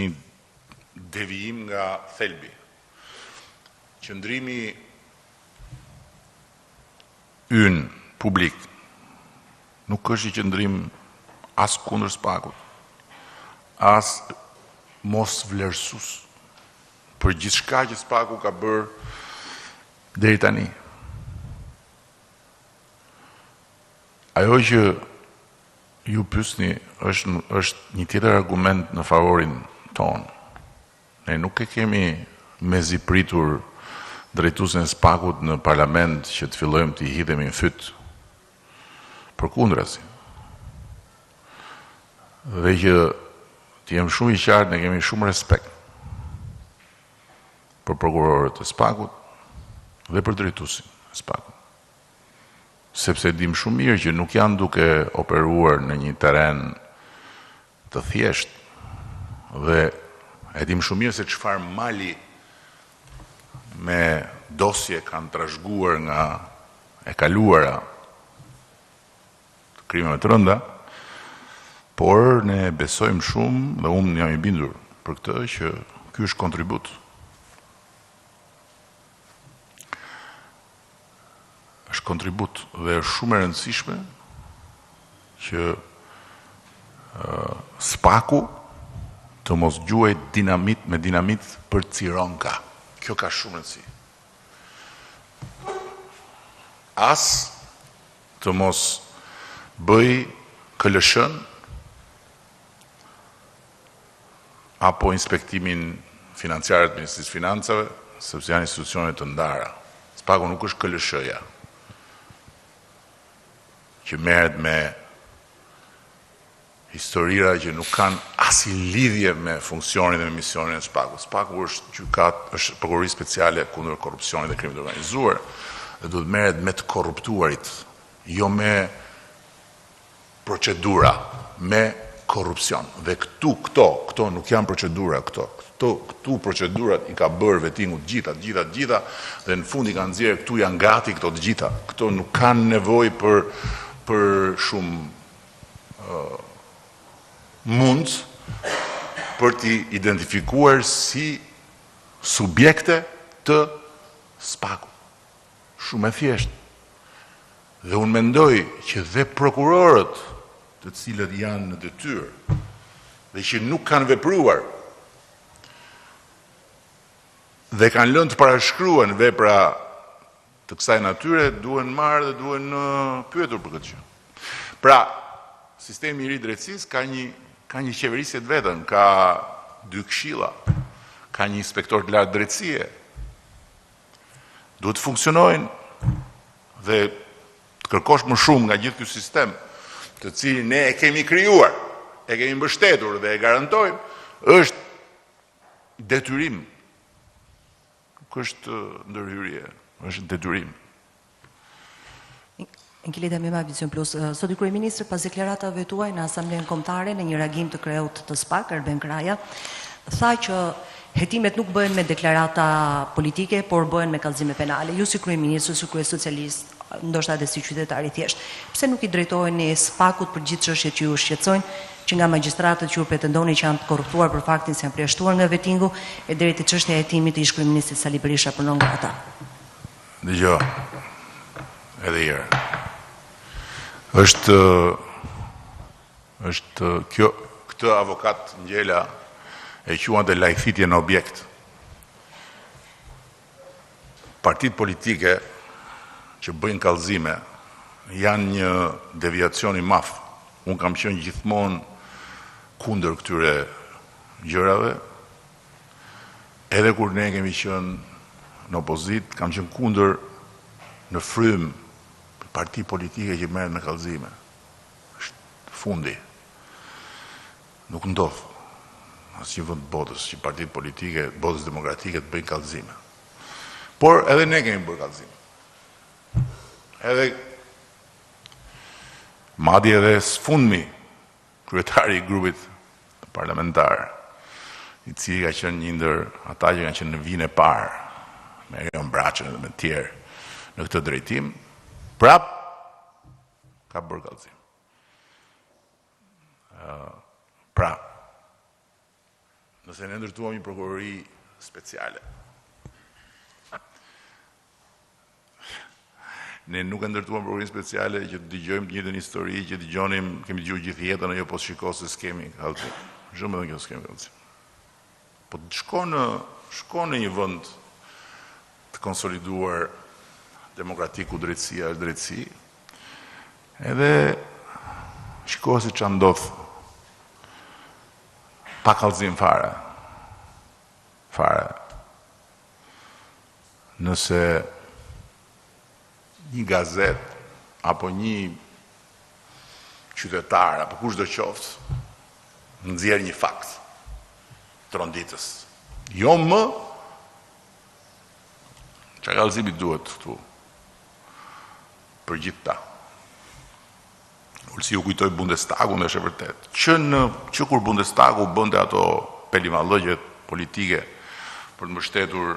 devijim nga thelbi. Qëndrimi ynë publik nuk është një qëndrim as kundër SPAK-ut, as mosvlerësues për gjithçka që SPAK-u ka bërë deri tani. Ajo që ju pyesni është është një tjetër argument në favorin tonë. Ne nuk e kemi mezi pritur drejtuesin e SPAK-ut në parlament që të fillojmë t'i hidhemi në fyt. Përkundrazi. Dhe që të jem shumë i qartë, ne kemi shumë respekt për prokurorët e SPAK-ut dhe për drejtuesin e SPAK-ut. Sepse e dimë shumë mirë që nuk janë duke operuar në një terren të thjeshtë dhe e dimë shumë mirë se çfarë mali me dosje kanë trashëguar nga e kaluara të krimeve të rënda, por ne besojmë shumë dhe unë jam i bindur për këtë që ky është kontribut. Është kontribut dhe është shumë e rëndësishme që SPAK-u të mos gjuajë dinamit me dinamit për cironka. Kjo ka shumë rëndësi. As të mos bëjë KLSH-në apo inspektimin financiar të Ministrisë së Financave, sepse janë institucione të ndara. SPAK-u nuk është KLSH-ja që merret me historira që nuk kanë asnjë lidhje me funksionin dhe me misionin e SPAK-ut. SPAK-u është gjykatë, është prokurori speciale kundër korrupsionit dhe krimit të organizuar dhe duhet të merret me të korruptuarit, jo me procedura, me korrupsion. Dhe këtu këto, këto nuk janë procedura këto. Këto këtu procedurat i ka bërë vetingu të gjitha, të gjitha, të gjitha dhe në fund i ka nxjerrë këtu janë gati këto të gjitha. Këto nuk kanë nevojë për për shumë mund për t'i identifikuar si subjekte të SPAK-ut. Shumë e thjeshtë. Dhe unë mendoj që dhe prokurorët të cilët janë në detyrë dhe që nuk kanë vepruar dhe kanë lënë të parashkruhen vepra të kësaj natyre duhen marrë dhe duhen pyetur për këtë gjë. Pra, sistemi i ri i drejtësisë ka një ka një qeverisje të vetën, ka dy këshilla, ka një inspektor të lartë drejtësie. Duhet të funksionojnë dhe të kërkosh më shumë nga gjithë ky sistem, të cilin ne e kemi krijuar, e kemi mbështetur dhe e garantojmë, është detyrim Nuk është ndërhyrje, është detyrim. Enkeleda Mema, Vizion Plus. Zoti Kryeministër, pas deklaratave tuaj në Asamblenë Kombëtare në një reagim të kreut të SPAK, Arben Kraja, tha që hetimet nuk bëhen me deklarata politike, por bëhen me kallëzime penale. Ju si kryeministër, si kryesocialist, ndoshta edhe si qytetar i thjeshtë. Pse nuk i drejtoheni SPAK-ut për gjithë çështjet që ju shqetësojnë, që nga magjistratët që ju pretendoni që janë të korruptuar për faktin se janë përjashtuar nga vetingu e deri te çështja e hetimit të ish-kryeministrit Sali Berisha për non grata? Dëgjo, edhe një herë. Është është kjo këtë avokat Ngjela e quante lajthitje në objekt. Partitë politike që bëjnë kallëzime janë një deviacion i madh. Unë kam qenë gjithmonë kundër këtyre gjërave. Edhe kur ne kemi qenë në opozitë, kam qenë kundër në frymë parti politike që merren me kallëzime. Është fundi. Nuk ndodh në asnjë vend të botës që partitë politike, botës demokratike të bëjnë kallëzime. Por edhe ne kemi bërë kallëzime. Edhe. Madje edhe së fundmi kryetari i grupit parlamentar, i cili ka qenë një ndër ata që kanë qenë në vijën e parë me Erion Braçen dhe me të tjerë në këtë drejtim, prap ka bërë kallëzim. Pra, nëse ne ndërtuam një prokurori speciale, Ne nuk e ndërtuam prokurorinë speciale që të dëgjojmë të njëjtën histori që dëgjonim, kemi dëgjuar gjithë jetën, ajo po shiko se s'kemi kallëzim. Ç'do me thënë kjo s'kemi kallëzim. Po të shko në shko në një vend të konsoliduar demokratik ku drejtësia është drejtësi, edhe shiko se ça ndodh pa kallëzim fare. Fare. Nëse një gazetë apo një qytetar apo kushdo qoftë nxjerr një fakt tronditës. Jo më ça kallëzimi duhet këtu për gjithë ta. Ulsiu kujtoi Bundestagun dhe është e vërtetë. Që në që kur Bundestagu bënte ato pelimallëqet politike për të mbështetur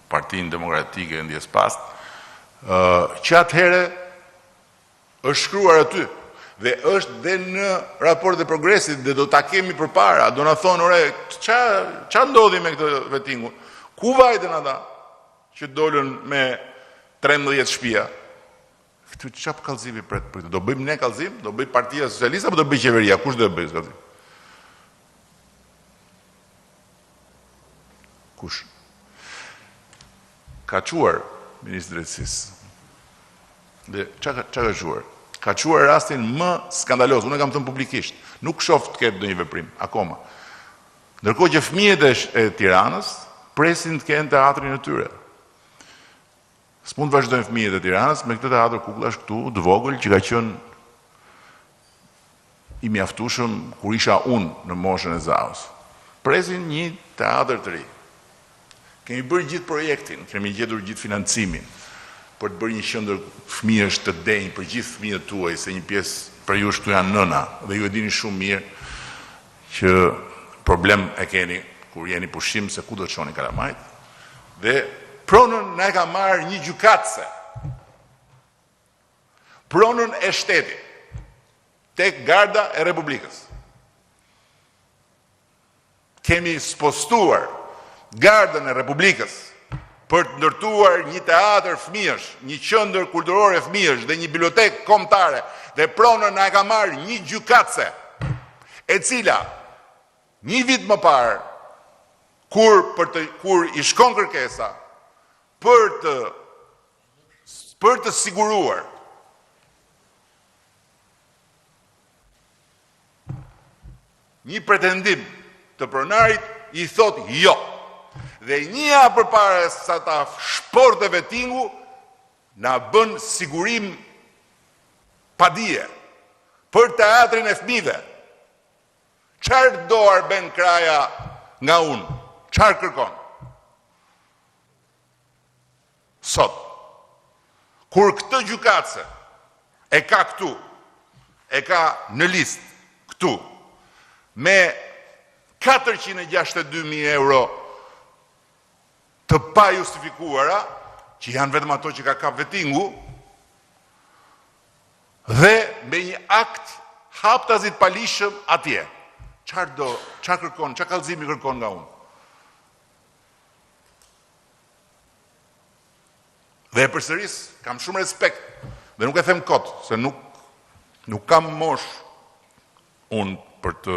Partinë Demokratike ndjesë pastë, që atëherë është shkruar aty dhe është dhe në raportet e progresit dhe do ta kemi përpara, do na thonë ore, ça ça ndodhi me këtë vetingun? Ku vajtën ata që dolën me 13 shtëpia? Këtu ça kallëzimi pret për këtë? Do bëjmë ne kallëzim? Do bëjë Partia Socialiste apo do bëjë qeveria? Kush do e bëjë kallëzim? Kush? Ka çuar ministri i Drejtësisë. Dhe ça ka ça ka çuar? Ka çuar rastin më skandaloz, unë e kam thënë publikisht. Nuk shoh të ketë ndonjë veprim akoma. Ndërkohë që fëmijët e, e Tiranës presin të kenë teatrin e tyre. S'mund të vazhdojnë fëmijët e Tiranës me këtë teatër kukullash këtu të vogël që ka qenë i mjaftueshëm kur isha unë në moshën e Zahos. Presin një teatër të ri. Kemi bërë gjithë projektin, kemi gjetur gjithë financimin për të bërë një qendër fëmijësh të denjë për gjithë fëmijët tuaj, se një pjesë prej jush këtu janë nëna dhe ju e dini shumë mirë që problem e keni kur jeni pushim se ku do të çoni kalamajt dhe pronën na e ka marrë një gjykatëse. Pronën e shtetit tek Garda e Republikës. Kemi spostuar Gardën e Republikës për të ndërtuar një teatër fëmijësh, një qendër kulturore fëmijësh dhe një bibliotekë kombëtare dhe pronën na e ka marrë një gjykatëse, e cila një vit më parë kur për të kur i shkon kërkesa për të për të siguruar Një pretendim të pronarit i thotë jo. Dhe një javë përpara sa ta shporrte vetingu, na bën sigurim padie për teatrin e fëmijëve. Çfarë do Arben Kraja nga unë? Çfarë kërkon? Sot, kur këtë gjykatëse e ka këtu, e ka në listë këtu, me 462.000 euro të pajustifikuara, që janë vetëm ato që ka kap vetingu, dhe me një akt haptazi të paligjshëm atje. Çfarë do, çfarë kërkon, çfarë kallëzimi kërkon nga unë? Dhe e përsëris, kam shumë respekt dhe nuk e them kot, se nuk nuk kam moshë unë për të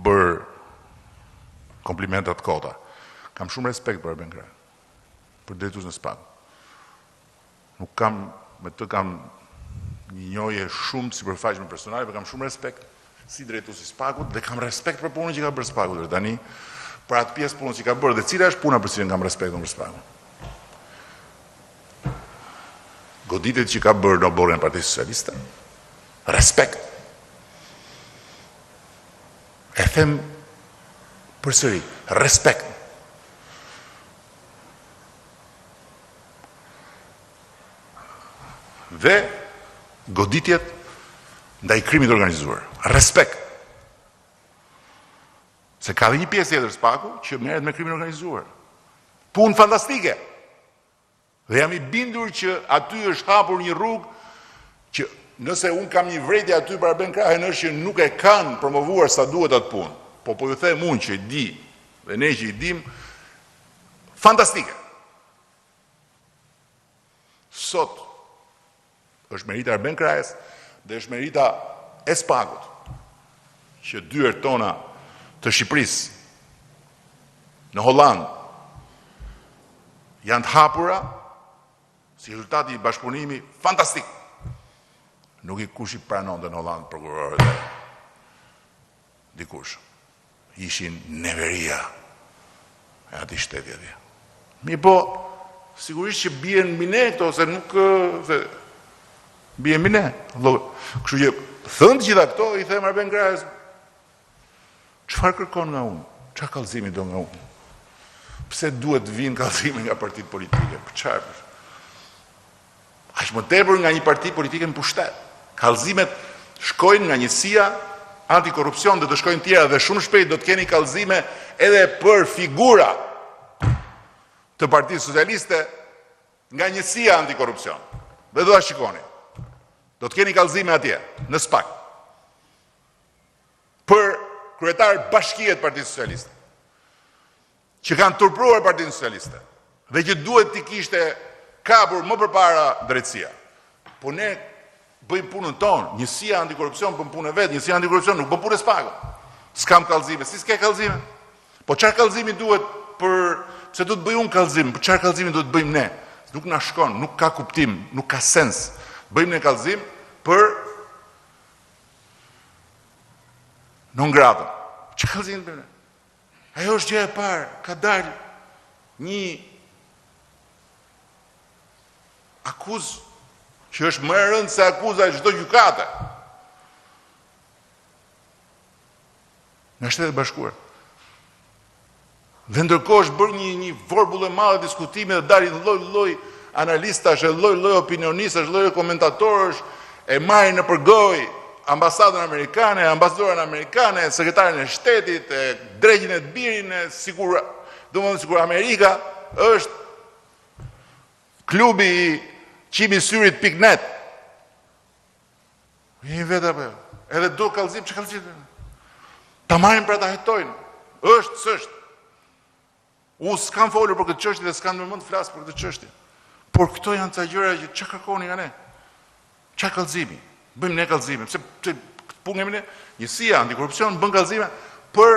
bërë komplimenta të kota. Kam shumë respekt për Arben Krajën, për drejtuesin e SPAK. Nuk kam, me të kam një njohje shumë të sipërfaqshme personale, por kam shumë respekt si drejtues i SPAK-ut dhe kam respekt për punën që ka bërë SPAK-u deri tani, për atë pjesë punës që ka bërë dhe cila është puna për cilën kam respekt unë për SPAK-un. Goditjet që ka bërë në oborrin e Partisë Socialiste, respekt. E them përsëri, respekt. Dhe. Goditjet ndaj krimit të organizuar. Respekt. Se ka dhe një pjesë tjetër SPAK-u që merret me krimin e organizuar. Punë fantastike. Dhe jam i bindur që aty është hapur një rrugë që nëse unë kam një vërejtje aty për Arben Krajën është që nuk e kanë promovuar sa duhet atë punë. Po po ju them unë që e di dhe ne që i dim, fantastike. Sot është merita e Arben Krajës dhe është merita e SPAK-ut që dyert tona të Shqipërisë në Hollandë janë të hapura si rezultat i një bashkëpunimi fantastik. Nuk i kush i pranonte në Hollandë prokurorët e dikush. Ishin neveria e atij shteti atje. Mirëpo, sigurisht që bien mbi ne këto, se nuk, se bien mbi ne. Kështu që, thënë të gjitha këto, i them Arben Krajës, çfarë kërkon nga unë? Çfarë kallëzimi do nga unë? Pse duhet të vijnë kallëzime nga partitë politike? Për çfarë? Aq më tepër nga një parti politike në pushtet. Kallëzimet shkojnë nga njësia antikorrupsion dhe do shkojnë tjera dhe shumë shpejt do të keni kallëzime edhe për figura të Partisë Socialiste nga njësia antikorrupsion. Dhe do ta shikoni. Do të keni kallëzime atje në SPAK. Për kryetar bashkie të Partisë Socialiste. Që kanë turpëruar Partinë Socialiste dhe që duhet t'i kishte kapur më përpara drejtësia. Po ne bëjmë punën tonë, njësia antikorrupsion bën punën e vet, njësia antikorrupsion nuk bën punën e SPAK-ut. S'kam kallëzime, si s'ke kallëzime? Po çfarë kallëzimi duhet për pse do të bëj unë kallëzim? Për çfarë kallëzimi duhet të bëjmë ne? Nuk na shkon, nuk ka kuptim, nuk ka sens. Bëjmë ne kallëzim për non gratën. Çfarë kallëzimi bëjmë ne? Ajo është gjëja e parë, ka dalë një akuzë që është më e rëndë se akuza e çdo gjykate. Nga Shtetet e Bashkuara. Dhe ndërkohë është bërë një një vorbull e madhe diskutimi dhe dalin lloj-lloj analistash e lloj-lloj opinionistash, lloj-lloj komentatorësh e marrin nëpër gojë ambasadën amerikane, ambasadoren amerikane, sekretarin e shtetit, e dreqin e të birin, e sikur, domethënë sikur Amerika është klubi i qimi syrit pikë net. Jemi vetë apo jo? Edhe do kallëzim, ç'kallëzim? Ta marrin pra ta hetojnë. Është, s'është. Unë s'kam folur për këtë çështje dhe s'kam ndërmend të flas për këtë çështje. Por këto janë ca gjëra që çka kërkoni nga ne? Ça kallëzimi? Bëjmë ne kallëzime. Pse pse këtë punë kemi ne? Njësia antikorrupsion bën kallëzime për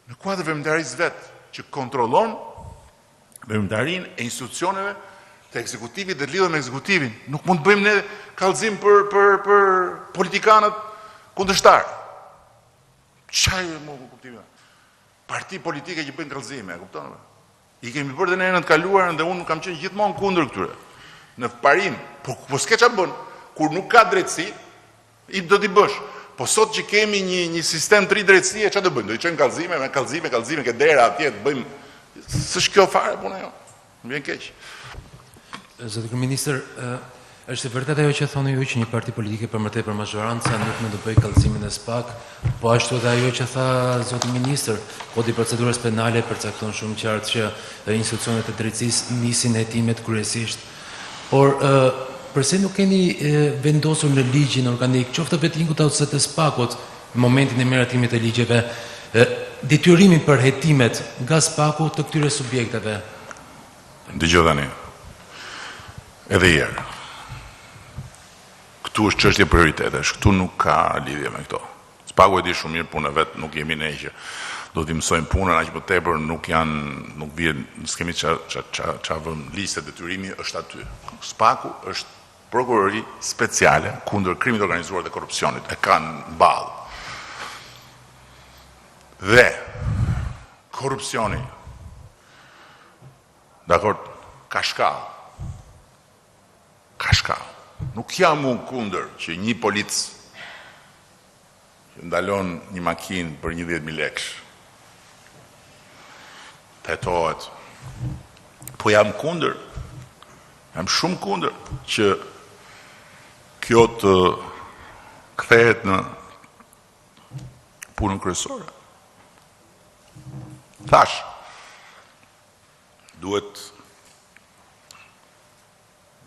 në kuadër veprimtarisë vet që kontrollon veprimtarinë e institucioneve të ekzekutivit dhe lidhur me ekzekutivin. Nuk mund të bëjmë ne kallëzim për për për politikanët kundërshtarë. Ça e më kuptimi? Parti politike që bëjnë kallëzime, e kupton? I kemi bërë dhe ne në të kaluarën dhe unë kam qenë gjithmonë kundër këtyre. Në parim, po po s'ke çfarë bën. Kur nuk ka drejtësi, i do t'i bësh. Po sot që kemi një një sistem të ri drejtësie, çfarë do bëjmë? Do i çojmë kallëzime, me kallëzime, kallëzime ke dera atje të bëjmë. S'është kjo fare puna jonë. Më vjen keq. Zoti kryeministër, është e vërtetë ajo që thoni ju që një parti politike për më tepër mazhoranca nuk mund të bëjë kallëzimin e SPAK, po ashtu edhe ajo që tha zoti ministër, Kodi i Procedurës Penale përcakton shumë qartë që institucionet e drejtësisë nisin hetimet kryesisht. Por përse nuk keni vendosur në ligjin organik, qoftë të vetingut ose të SPAK-ut, në momentin e miratimit të ligjeve, detyrimin për hetimet nga SPAK-u të këtyre subjekteve? Dëgjo tani. Edhe një herë. Këtu është çështje prioritetesh, këtu nuk ka lidhje me këto. SPAK-u e di shumë mirë punën e vet, nuk jemi ne që do t'i mësojmë punën, aq më tepër nuk janë, nuk vjen, s'kemi ça ça ça ça vëmë ligj se detyrimi është aty. SPAK-u është prokurori speciale kundër krimit të organizuar dhe korrupsionit, e kanë në ballë. Dhe korrupsioni Dakord, ka shkallë. Ka shkallë. Nuk jam unë kundër që një polic që ndalon një makinë për 10.000 lekësh të hetohet. Po jam kundër, jam shumë kundër që. Kjo të kthehet në punën kryesore. Thashë, duhet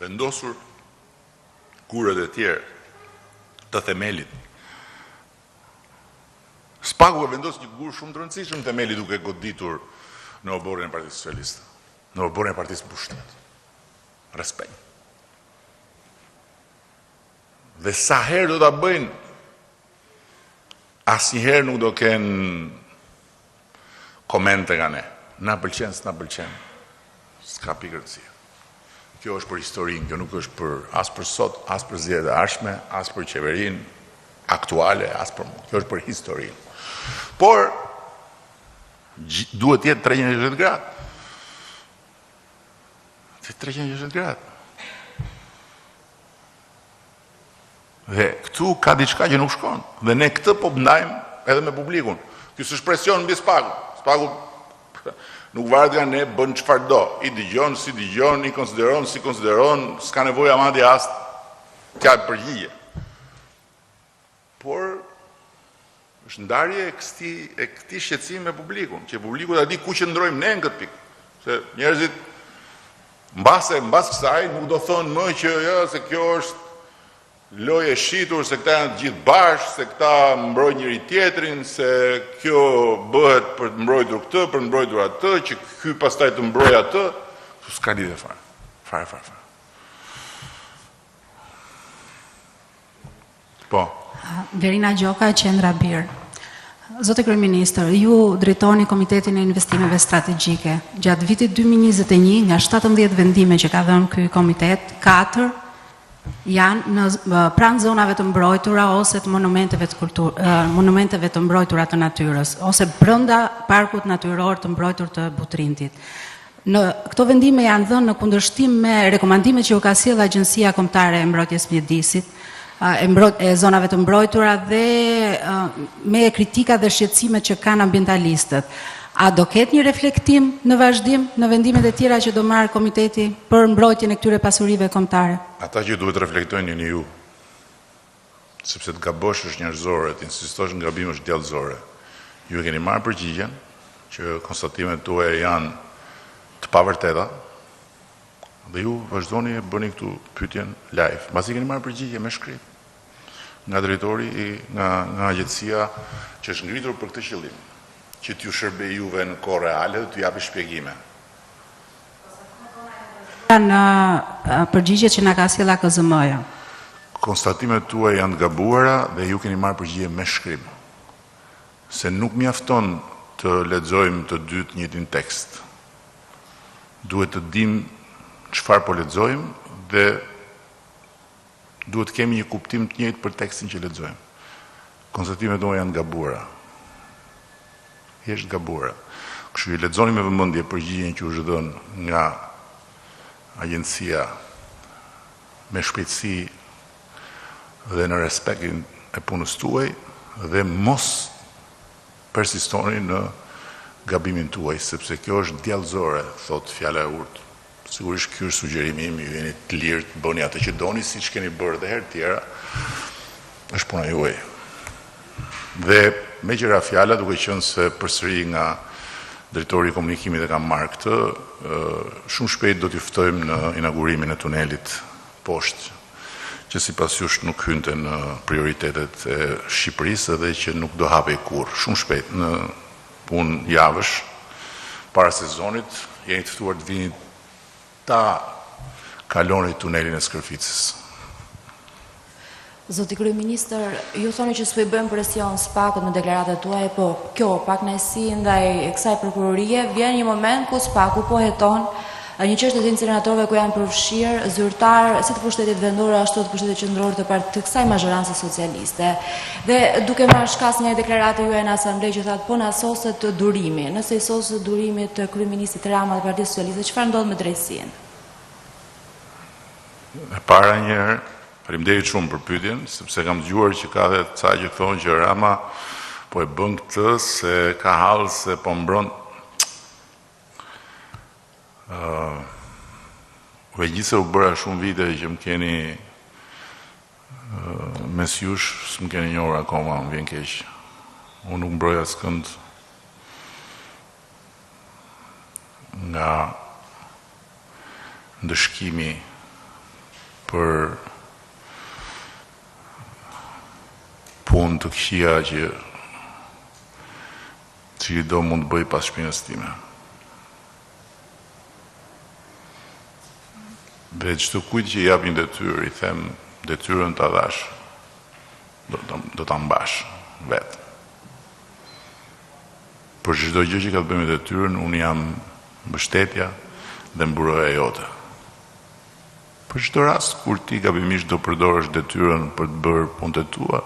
vendosur gurët e tjerë të themelit. SPAK-u e vendos një gur shumë të rëndësishëm themeli duke goditur në oborrin e Partisë Socialiste, në oborrin e Partisë në pushtet. Respekt. Dhe sa herë do ta bëjnë, asnjëherë nuk do kenë komente nga ne. Na pëlqen, s'na pëlqen, s'ka pikë rëndësie. Kjo është për historinë, kjo nuk është për as për sot, as për zgjedhjet e ardhshme, as për qeverinë aktuale, as për mua. Kjo është për historinë. Por duhet të jetë 360 gradë. 360 gradë. Dhe këtu ka diçka që nuk shkon. Dhe ne këtë po ndajmë edhe me publikun. Ky s'është presion mbi SPAK-un. SPAK-u nuk varet nga ne, bën çfarë do. I dëgjon, s'i dëgjon, i konsideron, s'i konsideron, s'ka nevojë madje as të japë përgjigje. Por është ndarje e këtij e këtij shqetësimi me publikun, që publiku ta di ku qëndrojmë ne në këtë pikë. Se njerëzit mbase mbas kësaj nuk do thonë më që jo se kjo është lojë e shitur, se këta janë të gjithë bashkë, se këta mbrojnë njëri tjetrin, se kjo bëhet për të mbrojtur këtë, për të mbrojtur atë, që ky pastaj të mbrojë atë. S'ka lidhje fare. Fare, fare, fare. Po. Verina Gjoka, Qendra BIRN. Zoti Kryeministër, ju drejtoni Komitetin e Investimeve Strategjike. Gjatë vitit 2021, nga 17 vendime që ka dhënë ky komitet, 4 janë në pranë zonave të mbrojtura ose të monumenteve të kultur, monumenteve të mbrojtura të natyrës ose brenda parkut natyror të mbrojtur të Butrintit. Në këto vendime janë dhënë në kundërshtim me rekomandimet që ju ka sjellë Agjencia Kombëtare e Mbrojtjes Mjedisit, e, mbro, e zonave të mbrojtura dhe me kritikat dhe shqetësimet që kanë ambientalistët. A do ketë një reflektim në vazhdim në vendimet e tjera që do marrë komiteti për mbrojtjen e këtyre pasurive kombëtare? Ata që duhet të reflektojnë jeni ju. Sepse të gabosh është njerëzore, të insistosh në gabim është djallëzore. Ju e keni marrë përgjigjen që konstatimet tuaja janë të pavërteta dhe ju vazhdoni e bëni këtu pyetjen live. Mbasi keni marrë përgjigje me shkrim nga drejtori i nga nga agjencia që është ngritur për këtë qëllim, që t'ju shërbejë juve në kohë reale dhe t'ju japi shpjegime. Në përgjigjet që na ka sjellë AKZM-ja. Konstatimet tuaja janë të gabuara dhe ju keni marrë përgjigje me shkrim. Se nuk mjafton të lexojmë të dy të njëjtin tekst. Duhet të dimë çfarë po lexojmë dhe Duhet të kemi një kuptim të njëjtë për tekstin që lexojmë. Konstatimet tuaja janë të gabuara. Thjesht të gabuara. Kështu që lexoni me vëmendje përgjigjen që u është dhënë nga agjencia me shpejtësi dhe në respektin e punës tuaj dhe mos persistoni në gabimin tuaj, sepse kjo është djallëzore, thotë fjala e urtë. Sigurisht ky është sugjerimi im, ju jeni të lirë të bëni atë që doni, siç keni bërë dhe herë të tjera. Është puna juaj. Dhe meqë ra fjala, duke qenë se përsëri nga drejtori i komunikimit e kam marrë këtë, shumë shpejt do t'ju ftojmë në inaugurimin e tunelit poshtë, që sipas jush nuk hynte në prioritetet e Shqipërisë dhe që nuk do hapej kurrë. Shumë shpejt në punë javësh para sezonit, jeni të ftuar të vini ta kaloni tunelin e Skërficës. Zoti kryeministër, ju thoni që s'po i bëjmë presion SPAK-ut me deklaratat tuaja, po kjo pakënaqësi ndaj kësaj prokurorie vjen një moment ku SPAK-u po heton një çështje të inceneratorëve ku janë përfshirë zyrtarë si të pushtetit vendor ashtu të pushtetit qendror të part të kësaj mazhorance socialiste. Dhe duke marrë shkas nga deklarata juaj në asamble që thatë po na soset durimi, nëse i soset durimi të kryeministrit Rama dhe Partisë Socialiste, çfarë ndodh me drejtësinë? E para një herë, faleminderit shumë për pyetjen, sepse kam dëgjuar që ka dhe ca që thonë që Rama po e bën këtë se ka hall se po mbron Uh, megjithëse u bëra shumë vite që më keni Mes jush s'më keni njohur akoma, më vjen keq. Unë nuk mbroj askënd nga ndëshkimi për punë të këqija që cilido mund të bëjë pas shpinës time. Dhe çdokujt që i jap një detyrë, i them detyrën ta dhashë, do ta do ta mbash vetë. Për çdo gjë që ka të bëjë me detyrën, unë jam mbështetja dhe mburoja jote. Për çdo rast kur ti gabimisht do përdorësh detyrën për të bërë punët e tua,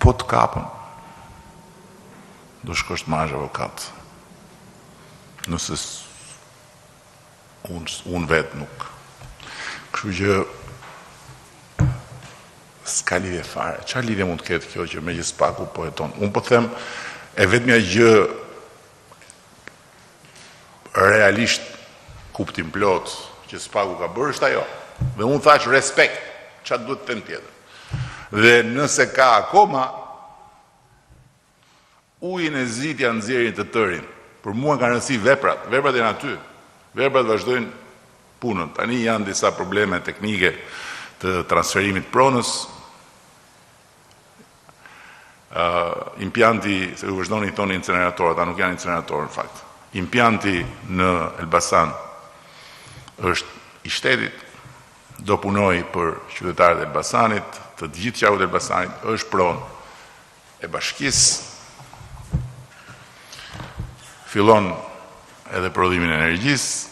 po të kapën, do shkosh të marrësh avokat. Nëse unë unë vetë nuk. Kështu që s'ka lidhje fare. Çfarë lidhje mund të ketë kjo që meqë SPAK-u po heton? Unë po them e vetmja gjë realisht kuptimplotë që SPAK-u ka bërë është ajo. Dhe unë thashë respekt, çfarë duhet të them tjetër. Dhe nëse ka akoma Ujin e zi t'ia nxjerrin të tërin. Për mua kanë rëndësi veprat. Veprat janë aty. Veprat vazhdojnë punën. Tani janë disa probleme teknike të transferimit të pronës. Impianti, se ju vazhdoni i thoni incenerator, ata nuk janë incenerator në fakt. Impianti në Elbasan është i shtetit, do punojë për qytetarët e Elbasanit, të gjithë qarkut të Elbasanit, është pronë e bashkisë, fillon edhe prodhimin e energjisë.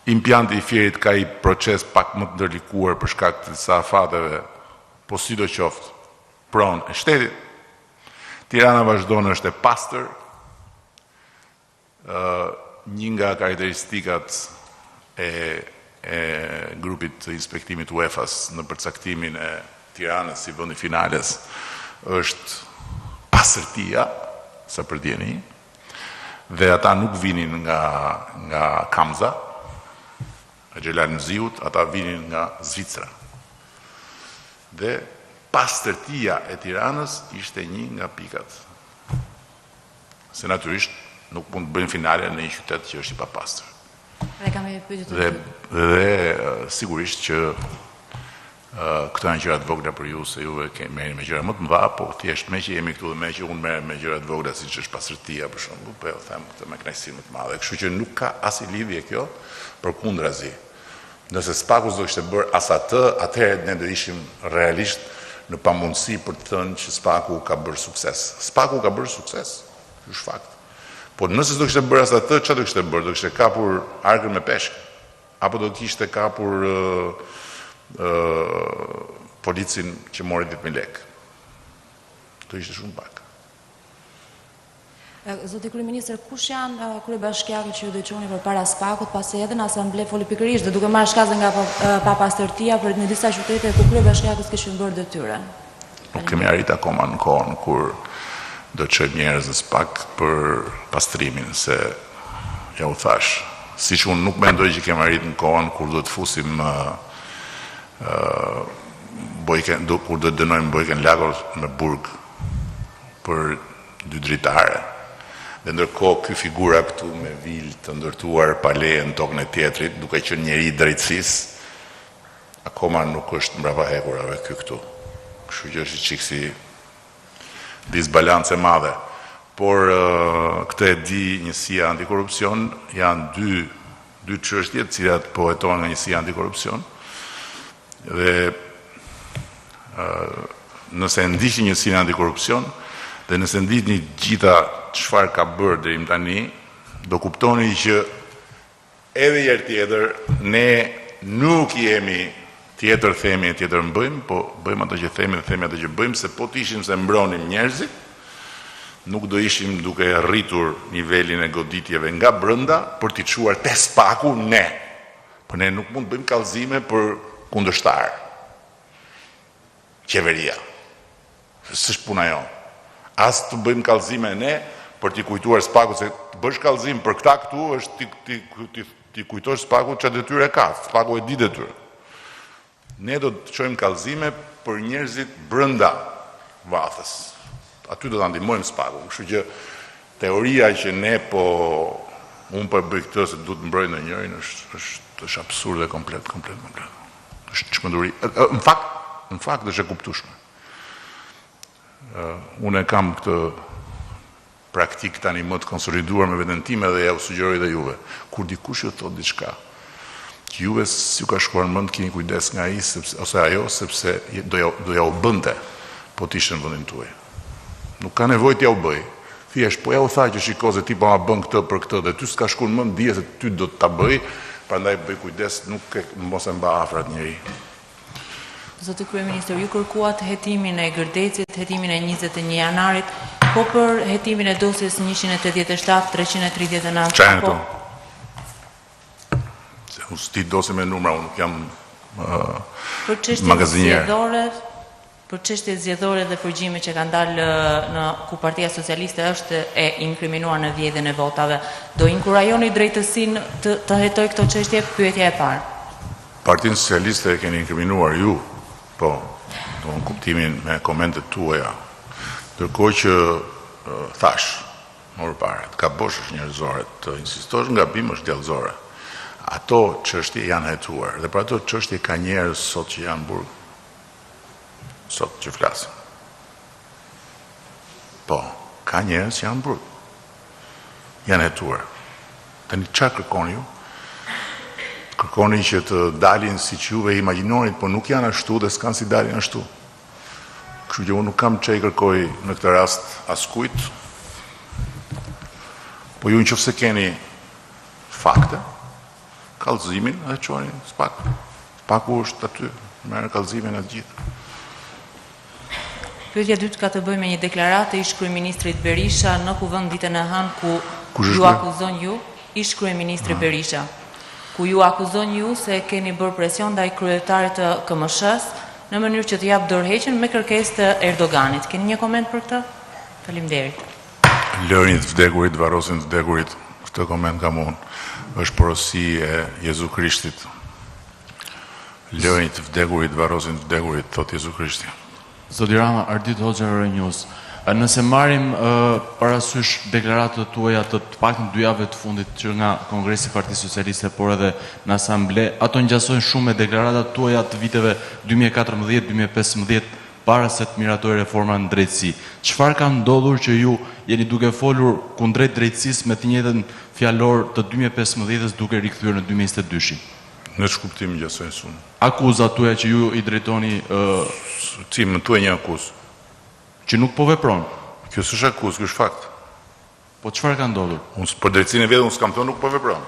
Impianti i Fierit ka një proces pak më të ndërlikuar për shkak të disa afateve, po sidoqoftë pronë e shtetit. Tirana vazhdon është e pastër, Një nga karakteristikat e e grupit të inspektimit UEFA-s në përcaktimin e Tiranës si vend i finales është pastërtia, sa për dijeni, dhe ata nuk vinin nga nga Kamza, e Xhelal Mziut, ata vinin nga Zvicra. Dhe pastërtia e Tiranës ishte një nga pikat. Se natyrisht nuk mund të bëjmë finale në një qytet që është i papastër. Dhe kam një pyetje të Dhe dhe sigurisht që këto janë gjëra të vogla për ju, se juve ke merreni me gjëra më të mëdha, po thjesht meqë jemi këtu dhe meqë unë merrem me gjëra të vogla siç është pastërtia për shembull, po e them këtë me kënaqësi më të madhe. Kështu që nuk ka asnjë lidhje kjo, përkundrazi. Nëse SPAK-u s'do kishte bërë as atë, atëherë ne do ishim realisht në pamundësi për të thënë që SPAK-u ka bërë sukses. SPAK-u ka bërë sukses, ky është fakt. Po nëse s'do kishte bërë as atë, çfarë do kishte bërë? Do kishte kapur arkën me peshk apo do kishte kapur policin që mori 10000 lekë? Do ishte shumë pak. Zoti kryeministër, kush janë kryebashkiakët që ju do çoni përpara SPAK-ut, pasi edhe në asamble foli pikërisht dhe duke marrë shkas nga papastërtia për në disa qytete ku kryebashkiakët s'kishin bërë detyrën. Nuk kemi arrit akoma në kohën kur do të çojmë njerëz në SPAK për pastrimin, se ja u thashë, siç unë nuk mendoj që kemi arrit në kohën kur do të fusim Bojken, kur do të dënojmë Bojken Lako me burg për dy dritare dhe ndërkohë ky figura këtu me vilë të ndërtuar pa leje në tokën e tjetrit, duke qenë njeri i drejtësisë, akoma nuk është mbrapa hekurave ky këtu. Kështu që është një çik si disbalancë e madhe. Por këtë e di njësia antikorrupsion, janë dy dy çështje të cilat po hetohen nga njësia antikorrupsion dhe nëse e ndiqni njësinë antikorrupsion dhe nëse ndiqni gjitha çfarë ka bërë deri më tani, do kuptoni që edhe një herë tjetër ne nuk jemi tjetër themi e tjetër bëjmë, po bëjmë ato që themi dhe themi ato që bëjmë, se po të ishim se mbronim njerëzit, nuk do ishim duke rritur nivelin e goditjeve nga brenda për t'i çuar te SPAK-u ne. Po ne nuk mund të bëjmë kallëzime për kundërshtarë. Qeveria. S'është puna jonë. As të bëjmë kallëzime ne për t'i kujtuar SPAK-ut se të bësh kallëzim për këta këtu është t'i t'i t'i t'i kujtosh SPAK-ut çfarë detyre ka. SPAK-u e di detyrën. Ne do të çojmë kallëzime për njerëzit brenda vathës. Aty do ta ndihmojmë SPAK-un. Kështu që teoria që ne po unë po e bëj këtë se du të mbroj ndonjërin është është është absurde komplet, komplet, komplet. Është çmenduri. Në fakt, në fakt është e kuptueshme. Unë e kam këtë praktikë tani më të konsoliduar me veten time dhe jua sugjeroj dhe juve. Kur dikush ju thotë diçka që juve s'ju ka shkuar në mend, kini kujdes nga ai sepse ose ajo sepse do ja do jua bënte po të ishte në vendin tuaj. Nuk ka nevojë t'jua bëjë. Thjesht po jua tha që shiko se ti po ma bën këtë për këtë dhe ty s'ka shkuar në mend, dije se ty do të ta bëjë, prandaj bëj kujdes, nuk e mos e mba afër atë njeri. Zoti kryeministër, ju kërkuat hetimin e Gërdecit, hetimin e 21 janarit, po për hetimin e dosjes 187 339 Ça janë këto? Se unë s'di dosje me numra, unë nuk jam Për çështjet magazinier. zgjedhore, për çështjet zgjedhore dhe përgjime që kanë dalë në ku Partia Socialiste është e inkriminuar në vjedhjen e votave, do inkurajoni drejtësinë të, të hetojë këto çështje? Pyetja e parë. Partinë Socialiste e keni inkriminuar ju, po, në kuptimin me komentet tuaja. Ndërkohë që thashë, më përpara, të gabosh është njerëzore, të insistosh në gabim është djallëzore. Ato çështje janë hetuar dhe për ato çështje ka njerëz sot që janë në burg. Sot që flasim. Po, ka njerëz që janë në burg. Janë hetuar. Tani çfarë kërkoni ju? Kërkoni që të dalin siç juve imagjinonit, por nuk janë ashtu dhe s'kanë si dalin ashtu. Kështu që unë nuk kam ç'i kërkoj në këtë rast askujt. Po ju në qoftë se keni fakte, kallëzimin dhe çojeni në SPAK. SPAK-u është aty, merr kallëzimin e të gjithë. Pyetja e dytë ka të bëjë me një deklaratë të ish-kryeministrit Berisha në Kuvend ditën e hënë ku Kush është ju ky? akuzon ju, ish-kryeministri Berisha, ku ju akuzon ju se keni bërë presion ndaj kryetarit të KMSH-së në mënyrë që të japë dorëheqjen me kërkesë të Erdoganit. Keni një koment për këtë? Faleminderit. Lërini të vdekurit, varrosin të vdekurit. Këtë koment kam unë. Është porosi e Jezu Krishtit. Lërini të vdekurit, varrosin të vdekurit, thotë Jezu Krishti. Zoti Rama, Ardit Hoxha Euronews. Nëse marrim parasysh deklaratat tuaja të të paktën dy javëve të fundit që nga Kongresi i Partisë Socialiste, por edhe në Asamble, ato ngjasojnë shumë me deklaratat tuaja të viteve 2014, 2015, para se të miratohej reforma në drejtësi. Çfarë ka ndodhur që ju jeni duke folur kundrejt drejtësisë me të njëjtën fjalor të 2015-ës duke rikthyer në 2022-shin? Në ç'kuptim ngjasojnë shumë? Akuzat tuaja që ju i drejtoni Ti më thuaj një akuzë. Që nuk po vepron. Kjo s'është akuzë, ky është fakt. Po çfarë ka ndodhur? Unë për drejtësinë e vjedhur unë s'kam thënë nuk po vepron.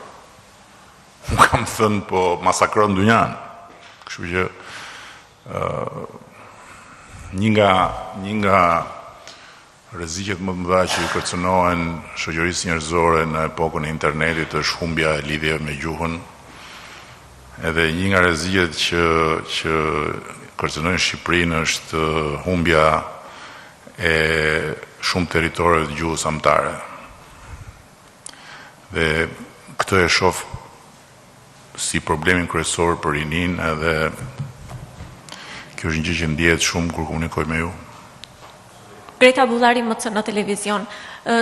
Unë kam thënë po masakron dynjanë. Kështu që ë një nga një nga Rreziqet më të mëdha që i kërcënohen shoqërisë njerëzore në epokën e internetit është humbja e lidhjeve me gjuhën. Edhe një nga rreziqet që që kërcënojnë Shqipërinë është humbja e shumë territoreve të gjuhës amtare. Dhe këtë e shoh si problemin kryesor për rininë edhe kjo është një gjë që ndjehet shumë kur komunikoj me ju. Greta Bullari, MCN Televizion.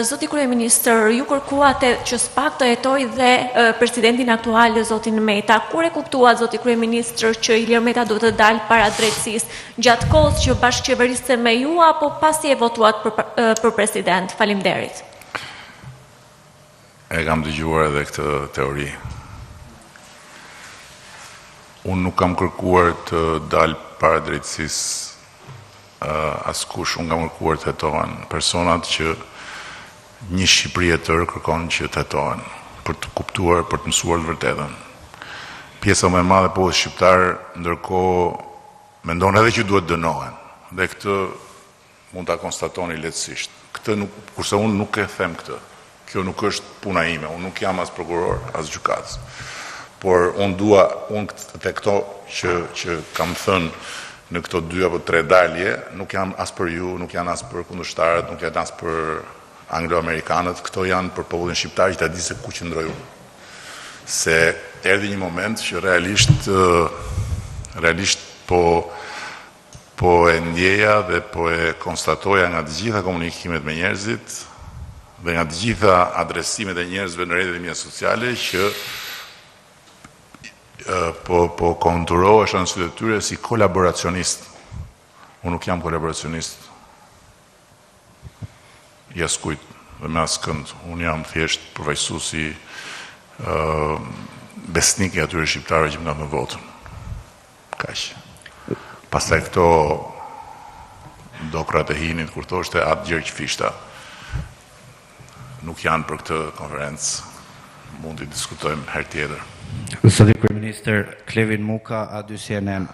Zoti Kryeministër, ju kërkuat që SPAK të hetojë dhe presidentin aktual, zotin Meta. Kur e kuptuat, zoti Kryeministër, që Ilir Meta duhet të dalë para drejtësisë, gjatë kohës që bashkëqeveriste me ju, apo pasi e votuat për, për president? Faleminderit. E kam dëgjuar edhe këtë teori. Unë nuk kam kërkuar të dalë para drejtësisë askush, unë kam kërkuar të hetohen personat që një Shqipëri e tërë kërkon që të hetohen, për të kuptuar, për të mësuar të vërtetën. Pjesa më e madhe e popullit shqiptar ndërkohë mendon edhe që duhet dënohen. Dhe këtë Mund ta konstatoni lehtësisht. Këtë nuk, kurse unë nuk e them këtë. Kjo nuk është puna ime, unë nuk jam as prokuror, as gjykatës. Por unë dua, unë dhe këto që që kam thënë në këto dy apo tre dalje, nuk janë as për ju, nuk janë as për kundërshtarët, nuk janë as për anglo-amerikanët, këto janë për popullin shqiptar që ta di se ku qëndroj unë. Se erdhi një moment që realisht realisht. Po po e ndjeja dhe po e konstatoja nga të gjitha komunikimet me njerëzit dhe nga të gjitha adresimet e njerëzve në rrjetet e mia sociale që po po konturohesha në sytë e tyre si kolaboracionist. Unë nuk jam kolaboracionist i askujt dhe me askënd. Unë jam thjesht përfaqësuesi besnik i atyre shqiptarëve që më kanë dhënë votën. Kaq. Pastaj këto dokrrat e Hinit kur thoshte At Gjergj Fishta nuk janë për këtë konferencë. Mund t'i diskutojmë herë tjetër. Zoti kryeministër Klevin Muka, A2 CNN.